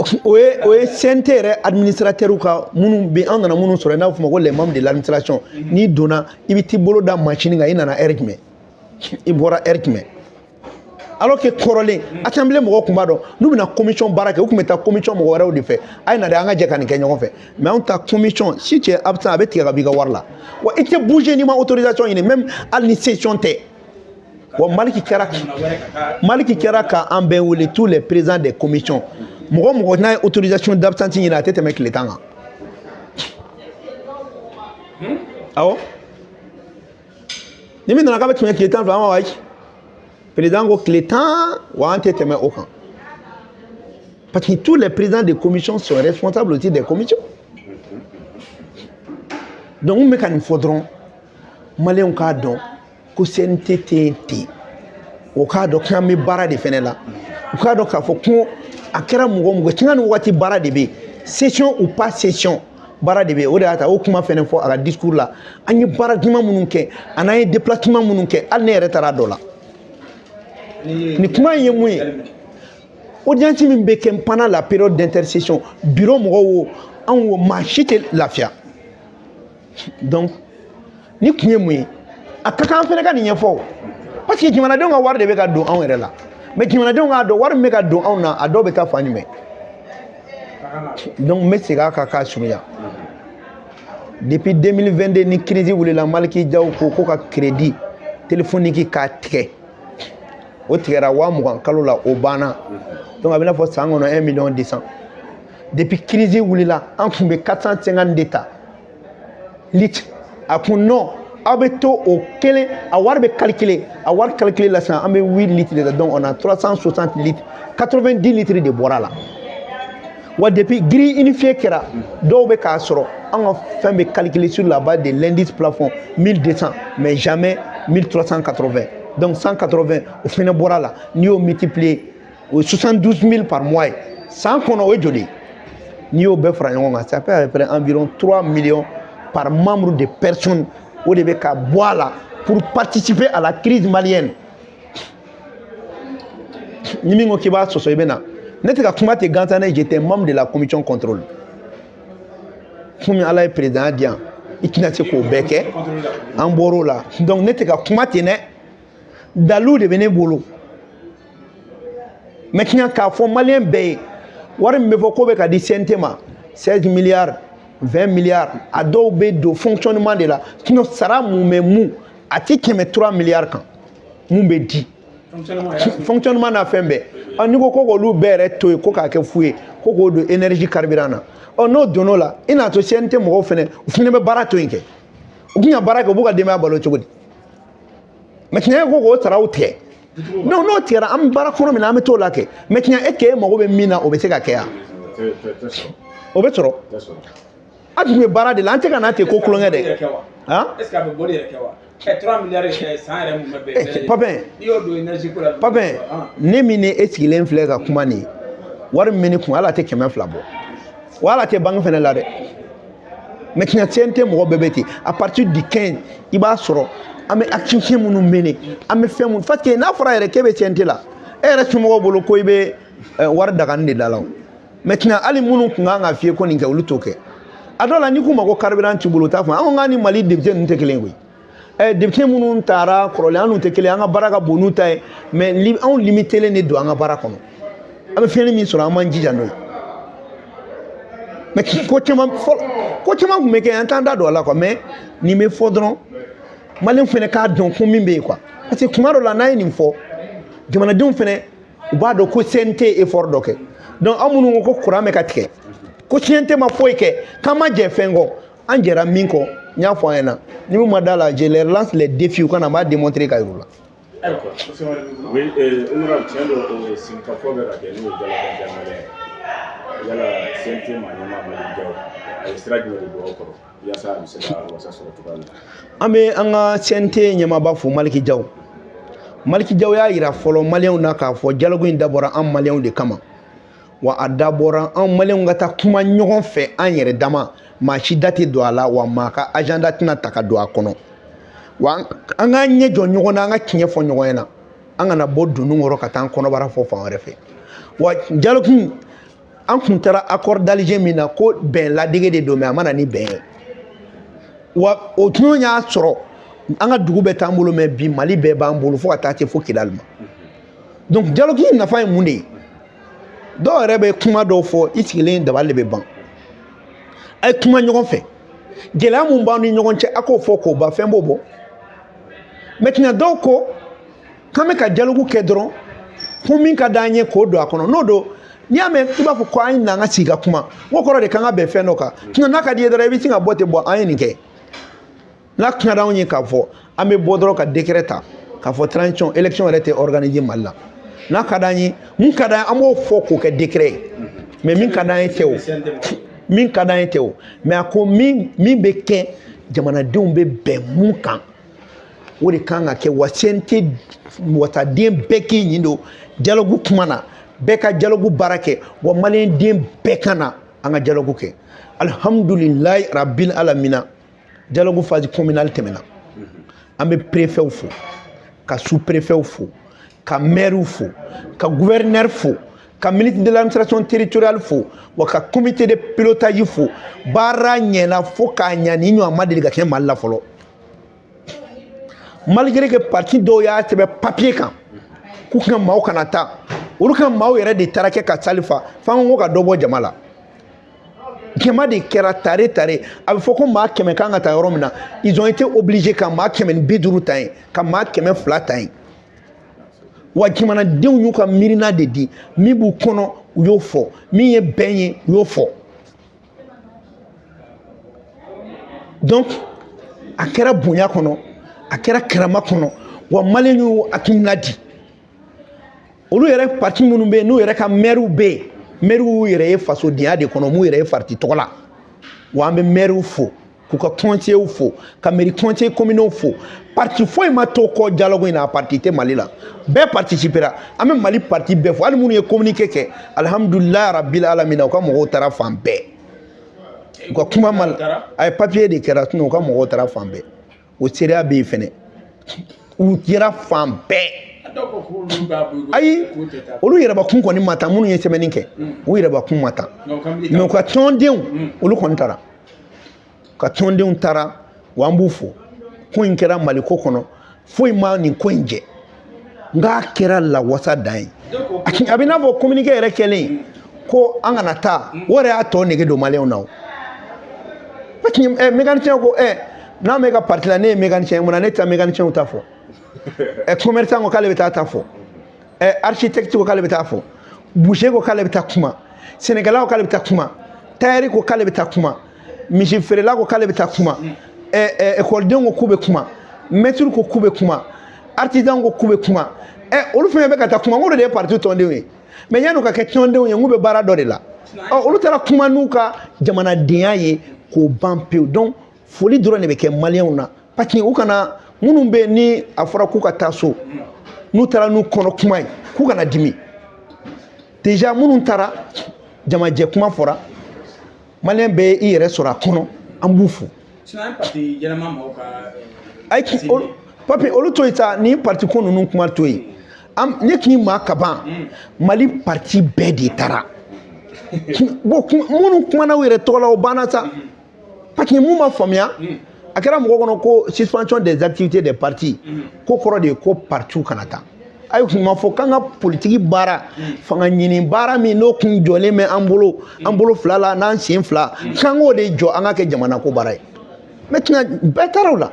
O ye CNT yɛrɛ administrateur ka minnu bɛ, an nana minnu sɔrɔ, n'a bɛ f'o ma ko les membres de l'administration. N'i donna, i bɛ t'i bolo da machine kan, i nana heure jumɛn, i bɔra heure jumɛn. Alors que kɔrɔlen, assemblée mɔgɔw tun b'a dɔn, n'u bɛna commission baara kɛ, u tun bɛ taa commission mɔgɔ wɛrɛw de fɛ, a ye na dɛ, an ka jɛ ka nin kɛ ɲɔgɔn fɛ. Mais anw ta commission, si tu es absent, a bɛ tigɛ ka bɔ i ka wari la. Wa i tɛ bouger n'i ma autorisation ɲini, même hali ni session tɛ. Wa Maliki kɛra ka an bɛɛ wele, tous les présidents des commissions, mɔgɔ mɔgɔ n'a ye autorisation d'absence ɲini, a tɛ tɛmɛ tile 10 kan. Awɔ, ni min nana k'a bɛ tɛmɛ tile 12, an b'a fɔ ayi, président ko tile 10, wa an tɛ tɛmɛ o kan, parce que tous les présidents des commissions sont responsables aussi des commissions. Donc n bɛ ka nin fɔ dɔrɔn, maliyɛnw k'a dɔn ko CNT tɛ yen ten, o k'a dɔn k'an bɛ baara de fɛnɛ la, u k'a dɔn k'a fɔ ko a kɛra mɔgɔ mɔgɔ tiɲɛ ni waati, baara de bɛ yen, session ou pas session, baara de bɛ yen. O de y'a ta o kuma fɛnɛ fɔ a ka discours la, an ye baara jumɛn minnu kɛ, ani an ye déplacement minnu kɛ, hali ne yɛrɛ taara a dɔ la. Nin kuma in ye mun ye? Audience min bɛ kɛ pendant la période d'intersession, bureau mɔgɔw wo, Anw ko maa si tɛ lafiya. Donc ni kun ye mun ye? A ka kan an fana ka nin ɲɛfɔ o, parce que jamanadenw ka wari de bɛ ka don anw yɛrɛ la. Mais jamanadenw k'a dɔn, wari min bɛ ka don anw na, a dɔw bɛ taa fan jumɛn? Donc n bɛ segin a kan k'a surunya. Depuis 2022 ni crise wulila, Maliki Jaw ko ko ka crédit téléphonique k'a tigɛ. O tigɛra 20 000 kalo la, o banna. Donc a bɛ n'a fɔ san kɔnɔ 1 million 200. Depuis crise wulila, an tun bɛ 450 de ta litre. A kun non, aw bɛ to o kelen, a wari bɛ calculer, a wari calculer la sisan, an bɛ 8 litres de ta. Donc on a 360 litres, 90 litres de bɔra la. Wa depuis grille unifiée kɛra, dɔw bɛ k'a sɔrɔ an ka fɛn bɛ calculer sur la base de l'indice plafond 1200, mais jamais 1380. Donc 180, o fɛnɛ bɔra la. N'i y'o multiplier, o ye 72 000 par mois ye. San kɔnɔ, o ye joli ye? N'i y'o bɛɛ fara ɲɔgɔn kan, ça fait à peu près environ 3 millions par membre de personnes. O de bɛ ka bɔ a la pour participer à la crise malienne. Ni min ko k'i b'a sɔsɔ, i bɛ na. Ne tɛ ka kuma ten gansan dɛ. J'étais membre de la commission contrôle. Komi Ala ye président di yan, i tɛna se k'o bɛɛ kɛ. An bɔr'o la. Donc ne tɛ ka kuma ten dɛ, dalilu de bɛ ne bolo. Maintenant, k'a fɔ malien bɛɛ ye, wari min bɛ fɔ k'o bɛ ka di CNT ma, 16 milliards, 20 milliards, a dɔw bɛ don fonctionnement de la. Sinon sara mun bɛ mun, a ti tɛmɛ 3 milliards kan mun bɛ di fonctionnement n'a fɛn bɛɛ. Ɔ, n'i ko k'olu bɛɛ yɛrɛ to yen, ko k'a kɛ fu ye, ko k'o don énergie carburant na, ɔ, n'o donn'o la, i n'a to CNT mɔgɔw fɛnɛ, u fɛnɛ bɛ baara to yen kɛ. U kun ka baara kɛ, u b'u ka denbaya balo cogo di? Maintenant, e ko k'o saraw tigɛ. Non, n'o tigɛra, an bɛ baara kɔnɔ min na, an bɛ t'o la kɛ. Maintenant, e k'e mago bɛ min na, o bɛ se ka kɛ yan? O bɛ sɔrɔ. An tun bɛ baara de la, an tɛ ka na ten ko kulonkɛ dɛ. Han, est ce que a bɛ bɔli yɛrɛ kɛ wa? 3 milliards san yɛrɛ mun bɛ bɛn? Papin. N'i y'o don énergie ko la. Papin, ne min ni e sigilen filɛ ka kuma nin ye, wari min bɛ ne kun, hali a tɛ 200 bɔ, wa hali a tɛ banque fɛnɛ la dɛ. Maintenant, CNT mɔgɔ bɛɛ bɛ ten. À partir du 15, i b'a sɔrɔ an bɛ activité minnu mener, an bɛ fɛn minnu, parce que n'a fɔra yɛrɛ k'e bɛ CNT la, e yɛrɛ somɔgɔw bolo ko i bɛ wari dagani de da la. O maintenant, hali minnu kun kan ka f'i ye ko nin kɛ, olu t'o kɛ. A dɔw la, n'i k'u ma ko carburant t'i bolo, u t'a fɔ. An ko k'an ni Mali député ninnu tɛ kelen ye koyi. Député minnu taara kɔrɔlen, an n'u tɛ kelen. An ka baara ka bon n'u ta ye, mais anw limitélen de don an ka baara kɔnɔ. An bɛ fɛn min sɔrɔ, an b'an jija n'o ye. Mais ko caman fɔlɔ, ko caman tun bɛ kɛ, an t'an da don a la quoi. Mais nin bɛ fɔ dɔrɔn, malien fɛnɛ k'a dɔn ko min bɛ yen quoi. Parce que kuma dɔ la, n'a ye nin fɔ, jamanadenw fɛnɛ, u b'a dɔn ko CNT ye effort dɔ kɛ. Donc aw minnu ko ko courant bɛ ka tigɛ, ko CNT ma foyi kɛ, k'an ma jɛ fɛn kɔ, an jɛra min kɔ, n y'a fɔ an ɲɛna. Ni min ma da la, je leur lance les défis, u ka na, n b'a démontrer ka yir'u la. Oui, honorable, tiɲɛ don, sigikafɔ bɛ ka kɛ, n'o ye dialogue intermalien. Yala CNT maa ɲɛmaa Malick Diaw, a ye sira jumɛn de don aw kɔrɔ yaasa a bɛ se ka wasa sɔrɔ cogoya min na? An bɛ an ka CNT ɲɛmaaba fo, Maliki Jaw. Maliki Jaw y'a yira fɔlɔ malienw na k'a fɔ dialogue in dabɔra an malienw de kama. Wa a dabɔra an malienw ka taa kuma ɲɔgɔn fɛ, an yɛrɛ dama, maa si da tɛ don a la, wa maa ka agenda tɛna ta ka don a kɔnɔ. Wa an k'an ɲɛ jɔ ɲɔgɔn na, an ka tiɲɛ fɔ ɲɔgɔn ɲɛna, an kana bɔ dunun kɔrɔ ka taa an kɔnɔbara fɔ fan wɛrɛ fɛ. Wa dialogue, an kun taara accord d'Alger min na, ko bɛn ladege de don, mais a ma na ni bɛn ye. Wa o tun y'a sɔrɔ an ka dugu bɛɛ t'an bolo, mais bi Mali bɛɛ b'an bolo, fo ka taa se fo Kidali ma. Donc dialogue in nafa ye mun de ye? Dɔw yɛrɛ bɛ kuma dɔw fɔ, i sigilen dabali de bɛ ban. A ye kuma ɲɔgɔn fɛ, gɛlɛya mun b'aw ni ɲɔgɔn cɛ, a k'o fɔ k'o ban, fɛn b'o bɔ. Maintenant, dɔw ko k'an bɛ ka dialogue kɛ dɔrɔn ko min ka d'an ye k'o don a kɔnɔ. N'o don, n'i y'a mɛn i b'a fɔ ko an ye na an ka sigi ka kuma, o kɔrɔ de k'an ka bɛn fɛn dɔ kan. Sinon n'a ka di i ye dɔrɔn, i bɛ sin ka bɔ ten. Bɔn, an ye nin kɛ, n'a ka d'anw ye k'a fɔ an bɛ bɔ dɔrɔn ka décret ta k'a fɔ transition, élection yɛrɛ tɛ organiser Mali la. N'a ka d'an ye, mun ka d'an ye, an b'o fɔ k'o kɛ décret ye. Mais min ka d'an ye tɛ o, min ka d'an ye tɛ o. Mais a ko min min bɛ kɛ, jamanadenw bɛ bɛn mun kan, o de kan ka kɛ. Wa CNT wasaden bɛɛ k'i ɲin don dialogue kuma na, bɛɛ ka dialogue baara kɛ, wa malien den bɛɛ ka na an ka dialogue kɛ. Alihamudulilayi rabil alamina, dialogue phase communale tɛmɛna. An bɛ préfetw fo, ka sous préfetw fo, ka maires fo, ka gouverneur fo, Ka ministre de l'administration territoriale fo, wa ka comité de pilotage fo. Baara ɲɛna fo k'a ɲa, ni ɲɔgɔn ma deli ka kɛ Mali la fɔlɔ. Malgré que parti dɔw y'a sɛbɛn papier kan k'u ka maaw kana taa, olu ka maaw yɛrɛ de taara kɛ ka salle fa. F'an ko ka dɔ bɔ jama la. Jama de kɛra tare tare. A bɛ fɔ ko maa 100 kan ka taa yɔrɔ min na, ils ont été obligés ka maa 150 ta yen, ka maa 200 ta yen. Wa jamanadenw y'u ka miirina de di. Min b'u kɔnɔ, u y'o fɔ. Min ye bɛn ye, u y'o fɔ. Donc a kɛra bonya kɔnɔ, a kɛra karama kɔnɔ, wa maliyɛnw y'u hakilina di. Olu yɛrɛ parti minnu bɛ yen, n'u yɛrɛ ka mɛriw bɛ yen, mɛriw y'u yɛrɛ ye fasodenya de kɔnɔ, m'u yɛrɛ ye parti tɔgɔ la. Wa an bɛ mɛriw fo, k'u ka conseillers fo, ka mairie conseil communaux fo. Parti foyi ma to kɔ dialogue in na. A parti tɛ Mali la, bɛɛ participera. An bɛ Mali parti bɛɛ fo, hali minnu ye communiqué kɛ. Alihamudulilayi rabil alamina, u ka mɔgɔw taara fan bɛɛ. U ka kuma ma, a ye papier de kɛra, sinon u ka mɔgɔw taara fan bɛɛ. O seereya bɛ yen fɛnɛ, u kɛra fan bɛɛ. Ayi, olu yɛrɛbakun kɔni ma taa. Minnu ye sɛbɛnni kɛ, u yɛrɛbakun ma taa, mais u ka tɔndenw, olu kɔni taara. U ka tɔndenw taara, wa an b'u fo. Ko in kɛra Mali ko kɔnɔ, foyi ma nin ko in jɛ, nka a kɛra lawasa dan ye. A bɛ n'a fɔ communiqué yɛrɛ kɛlen ko an kana taa, o yɛrɛ y'a tɔ nege don maliyɛnw na. O parce que mécanicien ko n'a m'e ka parti la, ne ye mécanicien ye, mun na ne tɛ taa mécanicien ta fɔ? Commerçant ko k'ale bɛ taa ta fɔ, architecte ko k'ale bɛ taa fɔ, boucher ko k'ale bɛ taa kuma, sɛnɛkɛla ko k'ale bɛ taa kuma, tailleur ko k'ale bɛ taa kuma, misi feerela ko k'ale bɛ taa kuma, ekɔlidenw ko k'u bɛ kuma, maître ko k'u bɛ kuma, artisan ko k'u bɛ kuma. Olu fɛn bɛ ka taa kuma, n ko de ye parti tɔndenw ye. Mais yan'u ka kɛ tɔndenw ye, n k'u bɛ baara dɔ de la. Olu taara kuma n'u ka jamanadenya ye k'o ban pewu. Donc foli dɔrɔn de bɛ kɛ maliyɛnw na, parce que u kana minnu bɛ yen ni a fɔra k'u ka taa so, n'u taara n'u kɔnɔ kuma ye, k'u kana dimi. Déjà minnu taara, jamajɛ kuma fɔra, maliyɛn bɛɛ i yɛrɛ sɔrɔ a kɔnɔ, an b'u fo. Ayi, papi, olu to yen sa. Nin parti ko ninnu kuma to yen. Ne tun ye maa kaban, Mali parti bɛɛ de taara. Bon, minnu kumana u yɛrɛ tɔgɔ la, o banna sa. Parce que mun ma faamuya, a kɛra mɔgɔ kɔnɔ ko suspension des activités des partis, ko kɔrɔ de ye ko partiw kana taa. Ayi, kun ma fɔ k'an ka politiki baara, fanga ɲini baara min n'o kun jɔlen bɛ an bolo, an bolo fila la n'an sen fila, k'an k'o de jɔ, an ka kɛ jamana ko baara ye. Maintenant bɛɛ taara o la.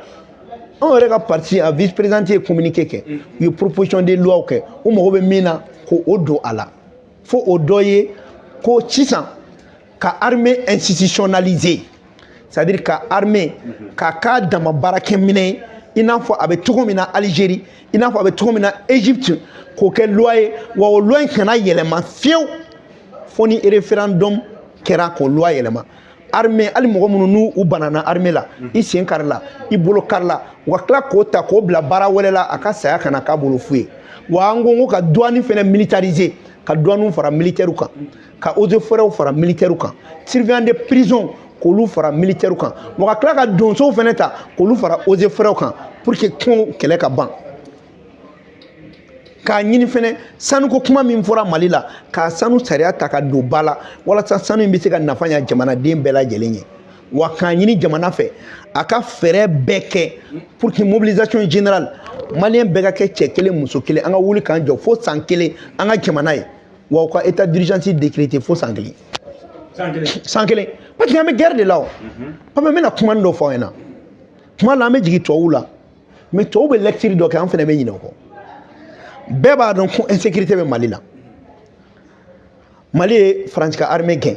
Anw yɛrɛ ka parti, a vice président ye communiqué kɛ, u ye proposition de loi kɛ, u mago bɛ min na k'o don a la. Fo o dɔ ye ko sisan ka armée institutionnaliser, c'est-à-dire ka armée k'a k'a dama baarakɛminɛ ye, i n'a fɔ a bɛ cogo min na Algérie, i n'a fɔ a bɛ cogo min na Égypte, k'o kɛ loi ye. Wa o loi in kana yɛlɛma fiyewu fo ni référendum kɛra k'o loi yɛlɛma. Armée, hali mɔgɔ minnu n'u u banana armée la, i sen kari la, i bolo kari la, u ka tila k'o ta k'o bila baara wɛrɛ la, a ka saya kana k'a bolo fu ye. Wa an ko ka douane fɛnɛ militariser, ka douane fara militaire kan, ka eaux et forêts fara militaire kan, surveillant de prison k'olu fara militaire kan, wa ka tila ka donsow fɛnɛ ta k'olu fara eaux et forêts kan, pour que kɔn kɛlɛ ka ban. K'a ɲini fɛnɛ, sanuko kuma min fɔra Mali la, k'a sanu sariya ta ka don ba la, walasa sanu in bɛ se ka nafa ɲa jamanaden bɛɛ lajɛlen ye. Wa k'a ɲini jamana fɛ, a ka fɛɛrɛ bɛɛ kɛ pour que mobilisation générale, maliyɛn bɛɛ ka kɛ cɛ kelen muso kelen, an ka wuli k'an jɔ fo san kelen an ka jamana ye. Wa u ka état d'urgence décrété fo san kelen. San kelen, parce que an bɛ guerre de la. O papa, n bɛna kuma dɔ fɔ aw ɲɛna. Kuma la, an bɛ jigin tubabuw la, mais tubabuw bɛ lecture dɔ kɛ, an fɛnɛ bɛ ɲinɛ o kɔ. Bɛɛ b'a dɔn ko insécurité bɛ Mali la. Mali ye Faransi ka armée gɛn,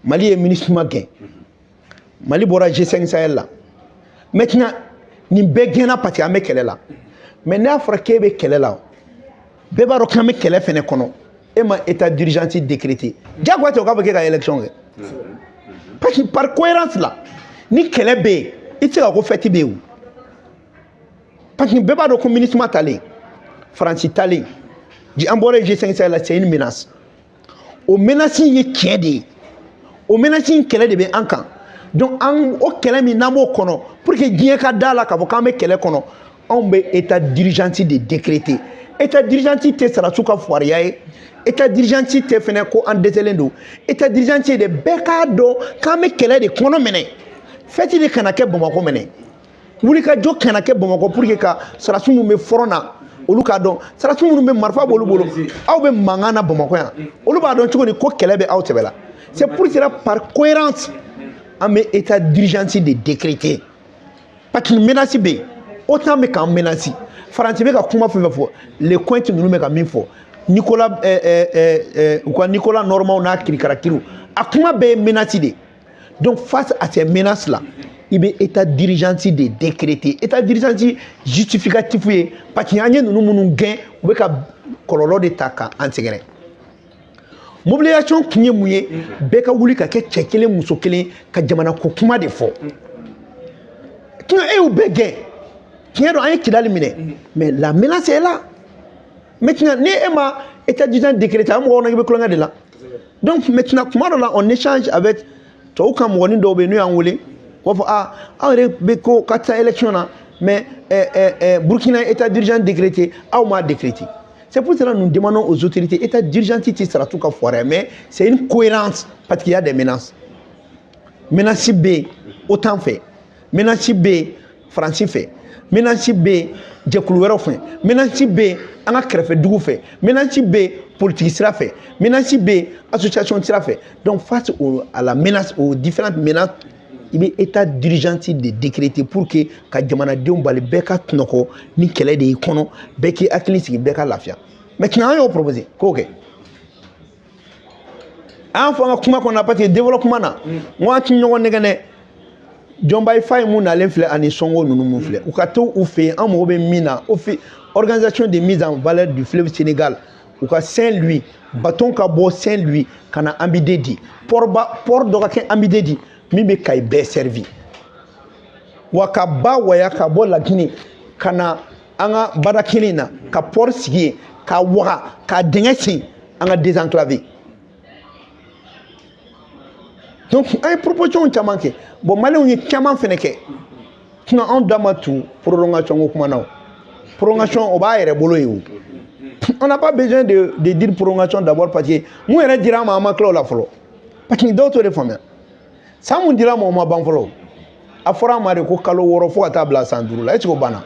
Mali ye MINUSMA gɛn, Mali bɔra G5 Sahel la. Maintenant nin bɛɛ gɛnna parce que an bɛ kɛlɛ la. Mais n'a fɔra k'e bɛ kɛlɛ la, bɛɛ b'a dɔn k'an bɛ kɛlɛ fɛnɛ kɔnɔ, e ma état d'urgence décrété, diyagoya tɛ o k'a fɔ k'e ka élection kɛ. Parce que par cohérence la, ni kɛlɛ bɛ yen, i tɛ se ka ko fête bɛ yen o. Parce que bɛɛ b'a dɔn ko MINUSMA talen, Faransi talen, an bɔra G5 Sahel la, c'est une menace. O menace in ye tiɲɛ de ye, o menace in kɛlɛ de bɛ an kan. Donc an o kɛlɛ min n'an b'o kɔnɔ, pour que diɲɛ ka da la k'a fɔ k'an bɛ kɛlɛ kɔnɔ, anw bɛ état d'urgence de décréter. État d'urgence tɛ sarasiw ka fugariya ye, État d'urgence tɛ fɛnɛ ko an dɛsɛlen don. État d'urgence de, bɛɛ k'a dɔn k'an bɛ kɛlɛ de kɔnɔ minɛ. Fɛti de kana kɛ Bamakɔ minɛ, wulikajɔ kana kɛ Bamakɔ, pour que ka sɔrɔdasi minnu bɛ front na, olu k'a dɔn. Sɔrɔdasi minnu bɛ marifa b'olu bolo, aw bɛ mankan na Bamakɔ yan, olu b'a dɔn cogo di ko kɛlɛ bɛ aw tɛmɛ la? C'est pour cela, par cohérence, an bɛ état d'urgence de décréter, parce que menace bɛ yen. OTAN bɛ k'an menace, Faransi bɛ ka kuma fɛn fɛn fɔ, Lecointre ninnu bɛ ka min fɔ, Nicolas u ka Nicolas Normand n'a kirikarakiriw, a kuma bɛɛ ye menace de. Donc face à ces menaces là, i bɛ état d'urgence de décréter. État d'urgence justificatif ye parce que an ye ninnu minnu gɛn, u bɛ ka kɔlɔlɔ de ta k'an sɛgɛrɛ. Mobilisation kun ye mun ye? Bɛɛ ka wuli ka kɛ cɛ kelen, muso kelen, ka jamana ko kuma de fɔ. E y'u bɛɛ gɛn, tiɲɛ don, an ye Kidali minɛ, mais la menace est là maintenant. Ni e ma état d'urgence décréter, an mɔgɔw na, i bɛ kulonkɛ de la. Donc maintenant, kuma dɔ la, on échange avec tubabu ka mɔgɔnin dɔw bɛ yen, n'u y'an wele, u b'a fɔ: ah, aw yɛrɛ bɛ ko ka taa élection na, mais Burkina état d'urgence décrété, aw m'a décrété. C'est pour cela que nous demandons aux autorités, état d'urgence tɛ saratu ka fɔra, mais c'est une cohérence, parce qu'il y a des menaces. Menace bɛ yen OTAN fɛ, menace bɛ yen Faransi fɛ, menace bɛ yen jɛkulu wɛrɛw fɛ, menace bɛ yen an ka kɛrɛfɛ dugu fɛ, menace bɛ yen politique sira fɛ, menace bɛ yen association sira fɛ. Donc face à la menace, aux différentes menaces, i bɛ état d'urgence de décréter pour que ka jamanadenw bali, bɛɛ ka tunɔgɔ ni kɛlɛ de y'i kɔnɔ, bɛɛ k'i hakili sigi, bɛɛ ka lafiya. Maintenant, an y'o proposer k'o kɛ. An y'a fɔ an ka kuma kɔnɔ, parce que développement na, n ko an ti ɲɔgɔn nɛgɛn dɛ. Diomaye Faye mun nalen filɛ ani Sonko ninnu mun filɛ, u ka to u fɛ yen. An mago bɛ min na, o fɛ organisation de mise en valeur du fleuve Sénégal, u ka Saint-Louis bateau ka bɔ Saint-Louis ka na Ambidédi, port ba, port dɔ ka kɛ Ambidédi min bɛ Kayi bɛɛ servi, wa ka ba waya ka bɔ Laginɛ ka na an ka bada kelen na, ka port sigi yen, ka waga ka dingɛ sen, an ka désenclaver. Donc an ye proposition caman kɛ. Bon, maliyɛnw ye caman fɛnɛ kɛ. Sinon anw da ma tu prolongation ko kuma na. O prolongation, o b'a yɛrɛ bolo yen. O on n'a pas besoin de dire prolongation d'abord, parce que mun yɛrɛ dira an ma, an ma tila o la fɔlɔ, parce que dɔw t'o de faamuya. San mun dira an ma, o ma ban fɔlɔ. A fɔra an ma de ko kalo 6 fo ka taa bila san 5 la. Est ce que o banna?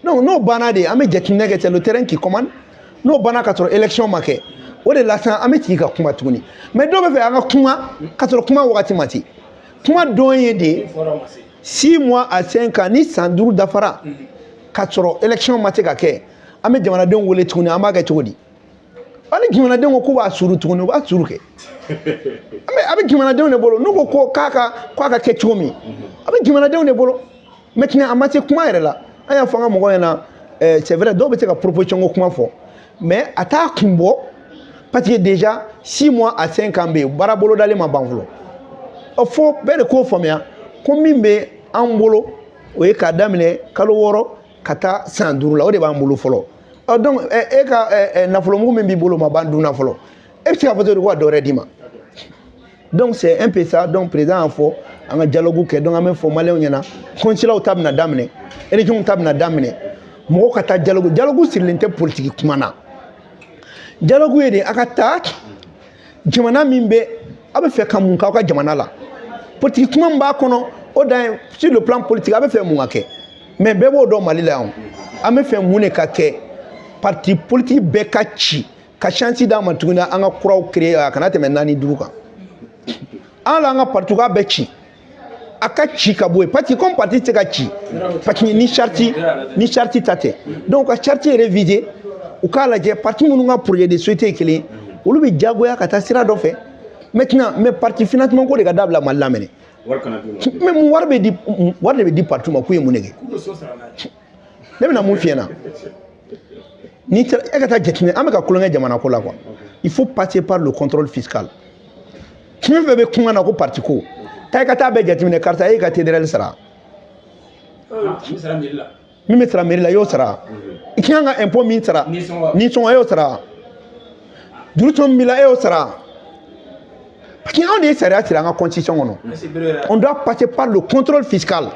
Donc n'o banna de, an bɛ jateminɛ kɛ, c'est le terrain qui commande. N'o banna ka sɔrɔ élection ma kɛ, o de la sisan an bɛ sigi ka kuma tuguni. Mais dɔw bɛ fɛ an ka kuma ka sɔrɔ kuma wagati ma se. Kuma dɔn ye de 6 mois à 5 ans. Ni san 5 dafara ka sɔrɔ élection ma se ka kɛ, an bɛ jamanadenw wele tuguni. An b'a kɛ cogo di? Hali jamanadenw ko k'u b'a suru tuguni, u b'a suru kɛ. A bɛ jamanadenw de bolo. N'u ko ko k'a ka kɛ cogo min, a bɛ jamanadenw de bolo. Maintenant, a ma se kuma yɛrɛ la. An y'a fɔ an ka mɔgɔw ɲɛna, c'est vrai, dɔw bɛ se ka proposition ko kuma fɔ, mais a t'a kun bɔ, parce que déjà 6 mois à 5 ans bɛ yen, baara bolodalen ma ban fɔlɔ. Ɔ, fo bɛɛ de k'o faamuya ko min bɛ an bolo, o ye k'a daminɛ kalo 6 ka taa san 5 la, o de b'an bolo fɔlɔ. Ɔ, donc e ka nafolomugu min b'i bolo ma ban dun na fɔlɔ, e bɛ se k'a fɔ cogo di ko ka dɔ wɛrɛ d'i ma? Donc c'est un peu ça. Donc président y'a fɔ an ka dialogue kɛ. Donc an bɛ fɔ maliyɛnw ɲɛna, consulat ta bɛna daminɛ, élection ta bɛna daminɛ, mɔgɔw ka taa dialogue. Dialogue sirilen tɛ politique kuma na. Dialogue ye de a ka taa jamana min bɛ, aw bɛ fɛ ka mun k'aw ka jamana la. Politique kuma min b'a kɔnɔ, o dan ye sur le plan politique, a bɛ fɛ mun ka kɛ. Mais bɛɛ b'o dɔn Mali la yan, an bɛ fɛ mun de ka kɛ? Parti politique bɛɛ ka ci ka chance d'an ma tuguni, an ka kuraw créer, a kana tɛmɛ naani duuru kan. An la, an ka parti k'a bɛɛ ci, a ka ci ka bɔ yen, parce que comme parti tɛ se ka ci, parce que ni charte ta tɛ. Donc ka charte réviser, u k'a lajɛ, parti minnu ka projet de société ye kelen ye, olu bɛ diyagoya ka taa sira dɔ fɛ. Maintenant, mais parti financement ko de ka dabila Mali la mɛnɛ. Mais mun wari bɛ di, wari de bɛ di parti ma k'u ye mun de kɛ? Ne bɛna mun f'i ɲɛna? Ni e ka taa jateminɛ, an bɛ ka kulonkɛ jamana ko la quoi. Il faut passer par le contrôle fiscal. Fɛn fɛn bɛ kuma na ko parti ko, taa i ka taa bɛɛ jateminɛ. Karisa, e ka TDR sara min bɛ sara mairie la, i y'o sara. I kan ka impôt min sara, nisɔngɔ, e y'o sara. Juru tɔ min b'i la, e y'o sara. Parce que anw de ye sariya siri an ka constitution kɔnɔ. On doit passer par le contrôle fiscal.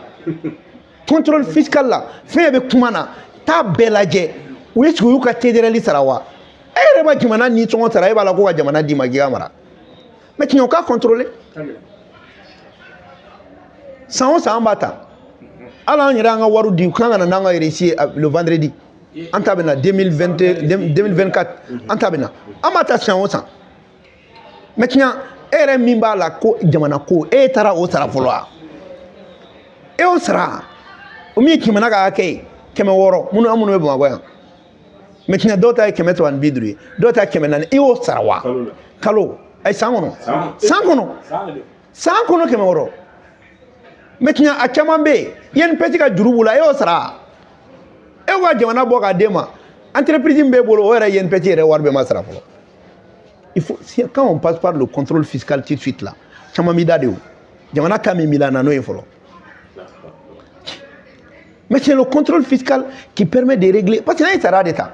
Contrôle fiscal la, fɛn bɛ kuma na, taa bɛɛ lajɛ, u ye sigi, u y'u ka TDR sara wa? E yɛrɛ ma jamana ni sɔngɔ sara, e b'a la ko ka jamana d'i ma k'i ka mara. Mais tiɲɛ, o k'a contrôler. San o san, an b'a ta. Hali an yɛrɛ, an ka wariw di, u kan ka na n'an ka reçu ye le vendredi. An ta bɛ na 2020, 2024, an ta bɛ na. An b'a ta san o san. Maintenant, e yɛrɛ min b'a la ko jamana ko, e taara o sara fɔlɔ wa? E y'o sara, o min ye jamana ka hakɛ ye, 600, minnu an minnu bɛ Bamakɔ yan. Maintenant, dɔw ta ye 350 ye, dɔw ta ye 400. I y'o sara wa? Kalo, ayi, san kɔnɔ, san kɔnɔ, san kɔnɔ, 600. Maintenant, a caman bɛ yen, INPS ka juru b'u la, e y'o sara? E ko ka jamana bɔ k'a d'e ma, entreprise min b'e bolo, o yɛrɛ INPS yɛrɛ wari bɛɛ ma sara fɔlɔ. Il faut, quand on passe par le contrôle fiscal tout de suite là, caman b'i da de. O jamana ta min b'i la, na n'o ye fɔlɔ. Mais c'est le contrôle fiscal qui permet de régler, parce que an ye sara de ta,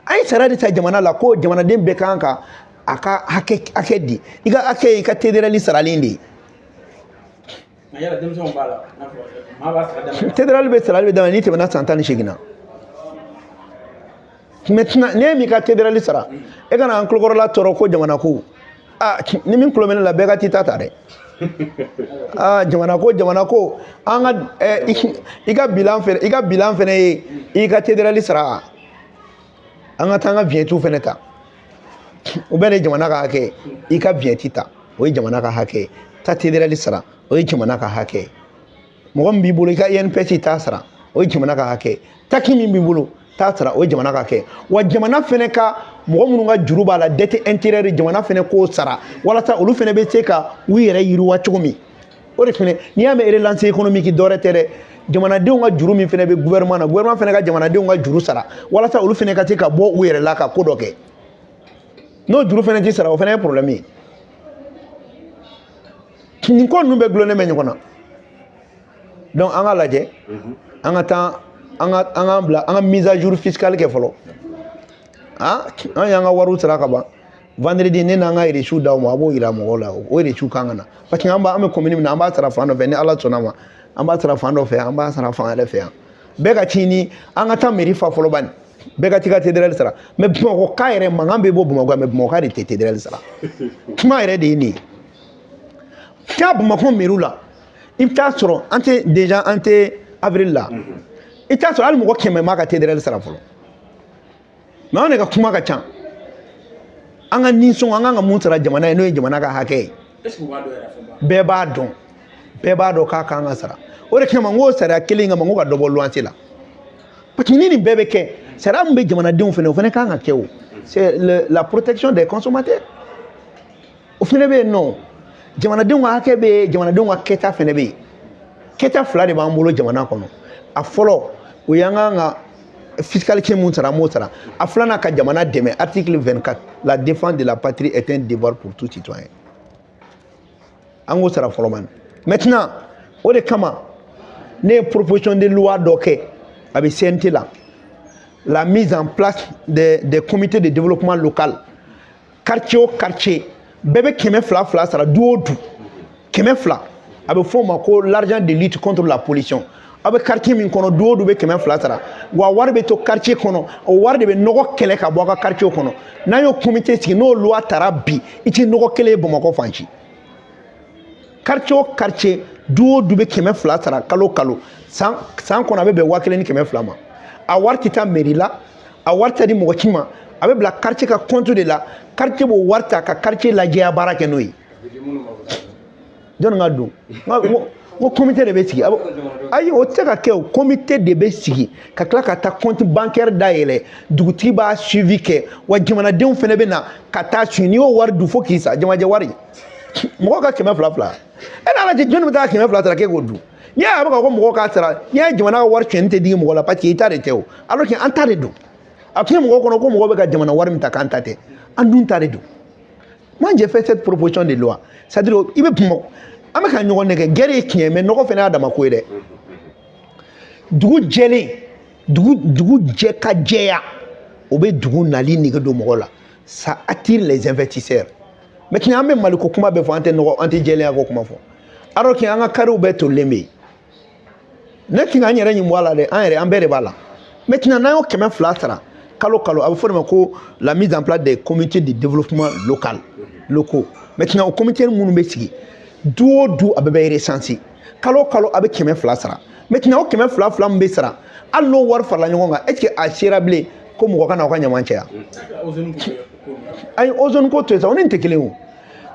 an ye sara de ta jamana la, ko jamanaden bɛɛ kan ka a ka hakɛ di. I ka hakɛ ye i ka TDR saralen de ye. TDR bɛ sarali bɛ daminɛ n'i tɛmɛna san 18 na. Maintenant, ne m'i ka TDR sara, e kana an tulokɔrɔla tɔɔrɔ ko jamana ko. Aa, ni min tulo bɛ ne la, bɛɛ ka t'i ta ta dɛ. Aa, jamana ko, jamana ko, an ka i ka bilan fɛnɛ, i ka bilan fɛnɛ ye i ka TDR sara. An ka taa an ka vignette fɛnɛ ta, o bɛɛ de ye jamana ka hakɛ ye. I ka vignette ta, o ye jamana ka hakɛ ye. Ta TDR sara, o ye jamana ka hakɛ ye. Mɔgɔ min b'i bolo, i ka INPS t'a sara, o ye jamana ka hakɛ ye. Taki min b'i bolo, t'a sara, o ye jamana ka hakɛ. Wa jamana fɛnɛ ka mɔgɔ minnu ka juru b'a la, dette intérieure, jamana fɛnɛ k'o sara, walasa olu fɛnɛ bɛ se ka u yɛrɛ yiriwa cogo min. O de fɛnɛ, n'i y'a mɛn relance économique, dɔwɛrɛ tɛ dɛ, jamanadenw ka juru min fɛnɛ bɛ gouvernement na, gouvernement fɛnɛ ka jamanadenw ka juru sara, walasa olu fɛnɛ ka se ka bɔ u yɛrɛ la ka ko dɔ kɛ. N'o juru fɛnɛ ti sara, o fɛnɛ ye problème ye. Nin ko ninnu bɛɛ gulonnen bɛ ɲɔgɔn na. Donc an ka lajɛ, an ka taa, an ka bila, an ka mise à jour fiscale kɛ fɔlɔ. Ah, an y'an ka wariw sara ka ban. Vendredi, ne n'an ka reçu d'aw ma, a b'o yira mɔgɔw la. O reçu kan ka na, parce que an b'a, an bɛ commune min na, an b'a sara fan dɔ fɛ. Ni Ala sɔnna ma, an b'a sara fan dɔ fɛ, an b'a sara fan wɛrɛ fɛ yan. Bɛɛ ka ci ni an ka taa mairie fa fɔlɔ bani, bɛɛ ka t'i ka TDR sara. Mais Bamakɔ ka yɛrɛ, mankan bɛ bɔ Bamakɔ, mais Bamakɔ de tɛ TDR sara. Kuma yɛrɛ de ye nin ye. Taa Bamakɔ mairie la, i bɛ taa sɔrɔ an tɛ déjà, an tɛ avril la, i t'a sɔrɔ hali mɔgɔ 100 m'a ka TDR sara fɔlɔ. Mais anw de ka kuma ka ca. An ka nisɔngɔ, an kan ka mun sara jamana ye, n'o ye jamana ka hakɛ ye? Bɛɛ b'a dɔn, bɛɛ b'a dɔn k'a kan ka sara. O de kama n ko sariya kelen kama, n ko ka dɔ bɔ luwanse la, parce que ni nin bɛɛ bɛ kɛ, sariya min bɛ jamanadenw fɛnɛ, o fɛnɛ kan ka kɛ. O c'est la protection des consommateurs, o fɛnɛ bɛ yen nɔ. Jamanadenw ka hakɛ bɛ yen, jamanadenw ka kɛta fɛnɛ bɛ yen. Kɛta fila de b'an bolo jamana kɔnɔ. A fɔlɔ, o y'an kan ka fiscalité mun sara, an b'o sara. A filanan, ka jamana dɛmɛ. Article 24, la défense de la patrie est un devoir pour tout citoyen. An k'o sara fɔlɔ man. Maintenant, o de kama ne ye proposition de loi dɔ kɛ, a bɛ CNT la, la mise en place des comités de développement local. Quartier o quartier, bɛɛ bɛ kɛmɛ fila fila sara, du o du 200. A bɛ fɔ o ma ko l'argent de lutte contre la pollution. Aw bɛ quartier min kɔnɔ, du o du bɛ 200 sara, wa wari bɛ to quartier kɔnɔ, o wari de bɛ nɔgɔ kɛlɛ ka bɔ aw ka quartier kɔnɔ. N'an y'o comité sigi, n'o loi tara bi, i ti nɔgɔ kelen ye Bamakɔ fan si. Quartier o quartier, du o du bɛ 200 sara kalo kalo, san san kɔnɔ, a bɛ bɛn 1200 ma. A wari tɛ taa mairie la, a wari tɛ di mɔgɔ ci ma, a bɛ bila quartier ka compte de la. Quartier b'o wari ta ka quartier lajɛya baara kɛ n'o ye. Jɔnni ka don? N ko comité de bɛ sigi. Ayi, o tɛ se ka kɛ. O comité de bɛ sigi ka tila ka taa compte bancaire dayɛlɛ, dugutigi b'a suivi kɛ, wa jamanadenw fana bɛ na ka taa suivi. N'i y'o wari dun fo k'i sa, jamajɛ wari, mɔgɔw ka 200 fila, e n'Ala cɛ, jɔnni bɛ taa 200 sara k'e k'o dun? N'i y'a ye a bɛ ka ko mɔgɔw k'a sara, n'i y'a ye jamana ka wari tiɲɛni tɛ digi mɔgɔ la, parce que i ta de tɛ o, alors que an ta de don. A tun ye mɔgɔw kɔnɔ ko mɔgɔw bɛ ka jamana wari min ta k'an ta tɛ, an dun ta de don. Moi, j'ai fait cette proposition de loi, c'est à dire i bɛ Bamakɔ, an bɛ ka ɲɔgɔn nɛgɛ, guerre ye tiɲɛ, mais nɔgɔ fana y'a dama ko ye dɛ. Dugu jɛlen, dugu jɛ ka jɛya, o bɛ dugu nali nege don mɔgɔ la, ça attire les investisseurs. Maintenant, an bɛ Maliko kuma bɛɛ fɔ, an tɛ nɔgɔ, an tɛ jɛlenya ko kuma fɔ, alors que an ka kariw bɛɛ tolilen bɛ yen. Ne ti ka n yɛrɛ ɲin bɔ a la dɛ, an yɛrɛ, an bɛɛ de b'a la. Maintenant, n'an y'o 200 sara, Kalo kalo, a bɛ fɔ de ma ko la mise en place des comités de développement local locaux. Maintenant, o comité minnu bɛ sigi, du o du, a bɛɛ bɛ recenser. Kalo kalo, a bɛ 200 sara. Maintenant, o 200 fila min bɛ sara, hali n'o wari farala ɲɔgɔn kan, est ce que a sera bilen ko mɔgɔ ka na aw ka ɲaman cɛ yan? Ayi, ozone ko to yen sa, o ni nin tɛ kelen o.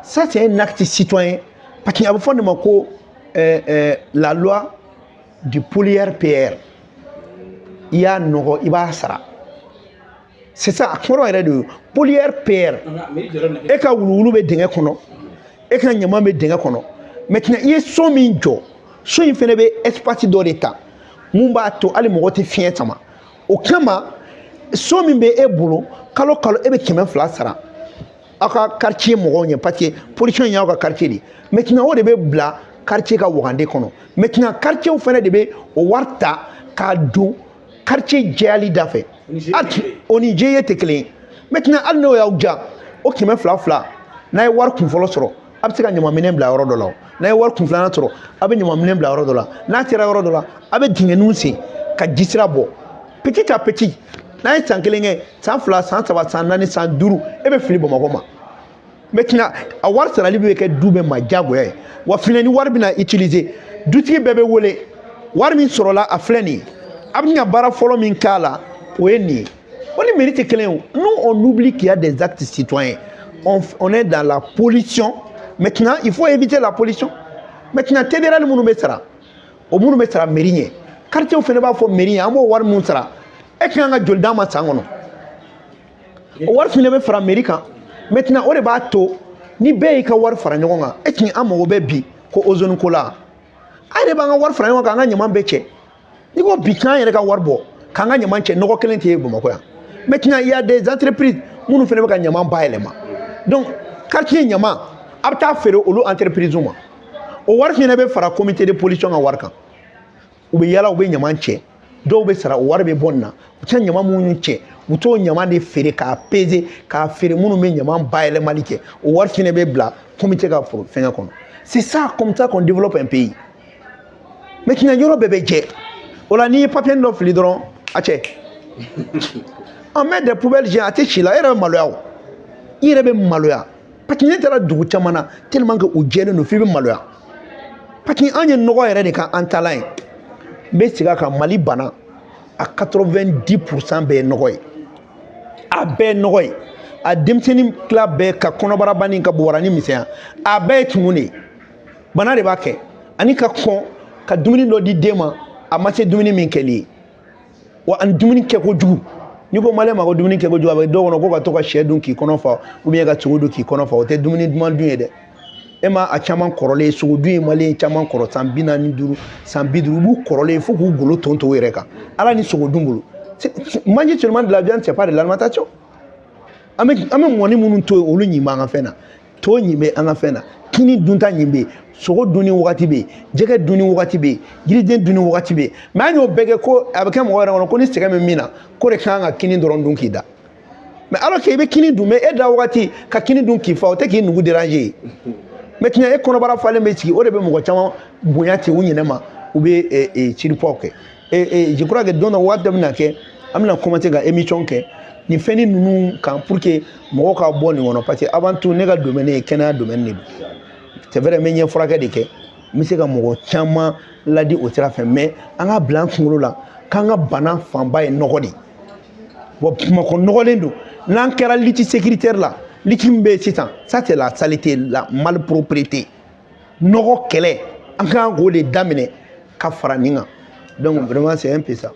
Ça, c'est un acte citoyen, parce que a bɛ fɔ nin ma ko la loi du pollueur payeur. I y'a nɔgɔ, i b'a sara. C'est ça, a kɔrɔ yɛrɛ de ye pollueur payeur. E ka wuluwulu bɛ dingɛ kɔnɔ, e ka ɲaman bɛ dingɛ kɔnɔ. Maintenant, i ye so min jɔ, so in fɛnɛ bɛ espace dɔ de ta mun b'a to hali mɔgɔ tɛ fiɲɛ sama. O kama, so min bɛ e bolo, kalo kalo e bɛ 200 sara aw ka quartier mɔgɔw ɲɛ, parce que pollution y'aw ka quartier de. Maintenant, o de bɛ bila quartier ka wagande kɔnɔ. Maintenant, quartier fɛnɛ de bɛ o wari ta k'a don quartier jɛyali da fɛ. O ni GIE tɛ kelen ye. Maintenant, hali n'o y'aw ja, o 200 fila, n'a ye wari kunfɔlɔ sɔrɔ, a bɛ se ka ɲamanminɛn bila yɔrɔ dɔ la. N'a ye wari kun filanan sɔrɔ, a bɛ ɲamanminɛn bila yɔrɔ dɔ la. N'a sera yɔrɔ dɔ la, a bɛ dingɛninw sen ka jisira bɔ petit à petit. N'a ye san 1 kɛ, san 2, san 3, san 4, san 5, e bɛ fili Bamakɔ ma. Maintenant, a wari sarali bɛ kɛ du bɛɛ ma diyagoya ye. Wa fɛnɛ, ni wari bɛna utiliser, dutigi bɛɛ bɛ wele. Wari min sɔrɔla, a filɛ nin ye, a bɛna baara fɔlɔ min k'a la, o ye nin ye. O ni mairie tɛ kelen ye o. Nous, on oublie qu'il y a des actes citoyens. On est dans la pollution. Maintenant, il faut éviter la pollution. Maintenant, TDR minnu bɛ sara, o minnu bɛ sara mairie ɲɛ, quartier fana b'a fɔ mairie ɲɛ: an b'o wari min sara, e ka kan ka joli d'an ma san kɔnɔ? O wari fana bɛ fara mairie kan. Maintenant, o de b'a to ni bɛɛ y'i ka wari fara ɲɔgɔn kan. E tun an mago bɛ bi ko ozone ko la, an yɛrɛ b'an ka wari fara ɲɔgɔn kan, an ka ɲaman bɛɛ cɛ. N'i ko bi k'an yɛrɛ ka wari bɔ k'an ka ɲaman cɛ, nɔgɔ kelen tɛ ye Bamakɔ yan. Maintenant, il y a des entreprises minnu fana bɛ ka ɲaman bayɛlɛma. Donc quartier ɲaman, a bɛ taa feere olu entreprise ma. O wari fana bɛ fara comité de pollution ka wari kan. U bɛ yala, u bɛ ɲaman cɛ, dɔw bɛ sara, o wari bɛ bɔ nin na. U tɛ ɲaman minnu cɛ, u t'o ɲaman de feere k'a peser k'a feere minnu bɛ ɲaman bayɛlɛmali kɛ. O wari fana bɛ bila comité ka foro fɛngɛ kɔnɔ. C'est ça, comme ça qu'on développe un pays. Maintenant, yɔrɔ bɛɛ bɛ jɛ. O la, n'i ye papier dɔ fili dɔrɔn, a cɛ, on met des poubelles géantes, a tɛ si la. E yɛrɛ bɛ maloya, o i yɛrɛ bɛ maloya, parce que ne taara dugu caman na, tellement que u jɛlen don f'i bɛ maloya, parce que an ye nɔgɔ yɛrɛ de kan an taalan ye. N bɛ segin a kan, Mali bana a 90% bɛɛ ye nɔgɔ ye, a bɛɛ ye nɔgɔ ye. A denmisɛnnin tila bɛɛ ka kɔnɔbara banni, ka bɔgɔrani misɛnya, a bɛɛ ye tumu de ye. Bana de b'a kɛ, ani ka kɔn ka dumuni dɔ di den ma, a ma se dumuni min kɛli ye. Wa ani dumuni kɛ kojugu. N'i ko malien ma ko dumuni kɛ kojugu, a bɛ dɔw kɔnɔ ko ka to ka sɛ dun k'i kɔnɔ fa, ou bien ka sogo dun k'i kɔnɔ fa. O tɛ dumuni duman dun ye dɛ. E ma a caman kɔrɔlen, sogo dun ye malien caman kɔrɔ san 45, san 50, u b'u kɔrɔlen fo k'u golo ton to u yɛrɛ kan. Ala ni sogo dun bolo. Manger seulement de la viande, c'est pas de l'alimentation. An bɛ mɔni minnu to yen, olu ɲin b'an ka fɛn na, to ɲin bɛ an ka fɛn na, kini dunta ɲin bɛ yen, sogo dunni wagati bɛ yen, jɛgɛ dunni wagati bɛ yen, yiriden dunni wagati bɛ yen. Mais an y'o bɛɛ kɛ ko a bɛ kɛ mɔgɔ yɛrɛ kɔnɔ ko ni sɛgɛn bɛ min na, k'o de kan ka kini dɔrɔn dun k'i da. Mais alors que i bɛ kini dun, mais e da wagati ka kini dun k'i fa, o tɛ k'i nugu déranger ye. Maintenant, e kɔnɔbara falen bɛ sigi, o de bɛ mɔgɔ caman bonya ten, u ɲinɛ ma, u bɛ surpoids kɛ. Et je crois que don dɔ, waati dɔ bɛna kɛ, an bɛna commencer ka émission kɛ nin fɛnnin ninnu kan pour que mɔgɔw ka bɔ nin kɔnɔ, parce que avant tout, ne ka domaine ye kɛnɛya domaine de don. C'est vrai, n bɛ ɲɛ furakɛ de kɛ, n bɛ se ka mɔgɔ caman ladi o sira fɛ, mais an ka bila an kunkolo la k'an ka bana fanba ye nɔgɔ de ye. Wa Bamakɔ nɔgɔlen don. N'an kɛra lutte sécuritaire la, lutte min bɛ yen sisan, ça c'est la saleté, la malpropreté. Nɔgɔ kɛlɛ, an kan k'o de daminɛ ka fara nin kan. Donc vraiment, c'est un peu ça.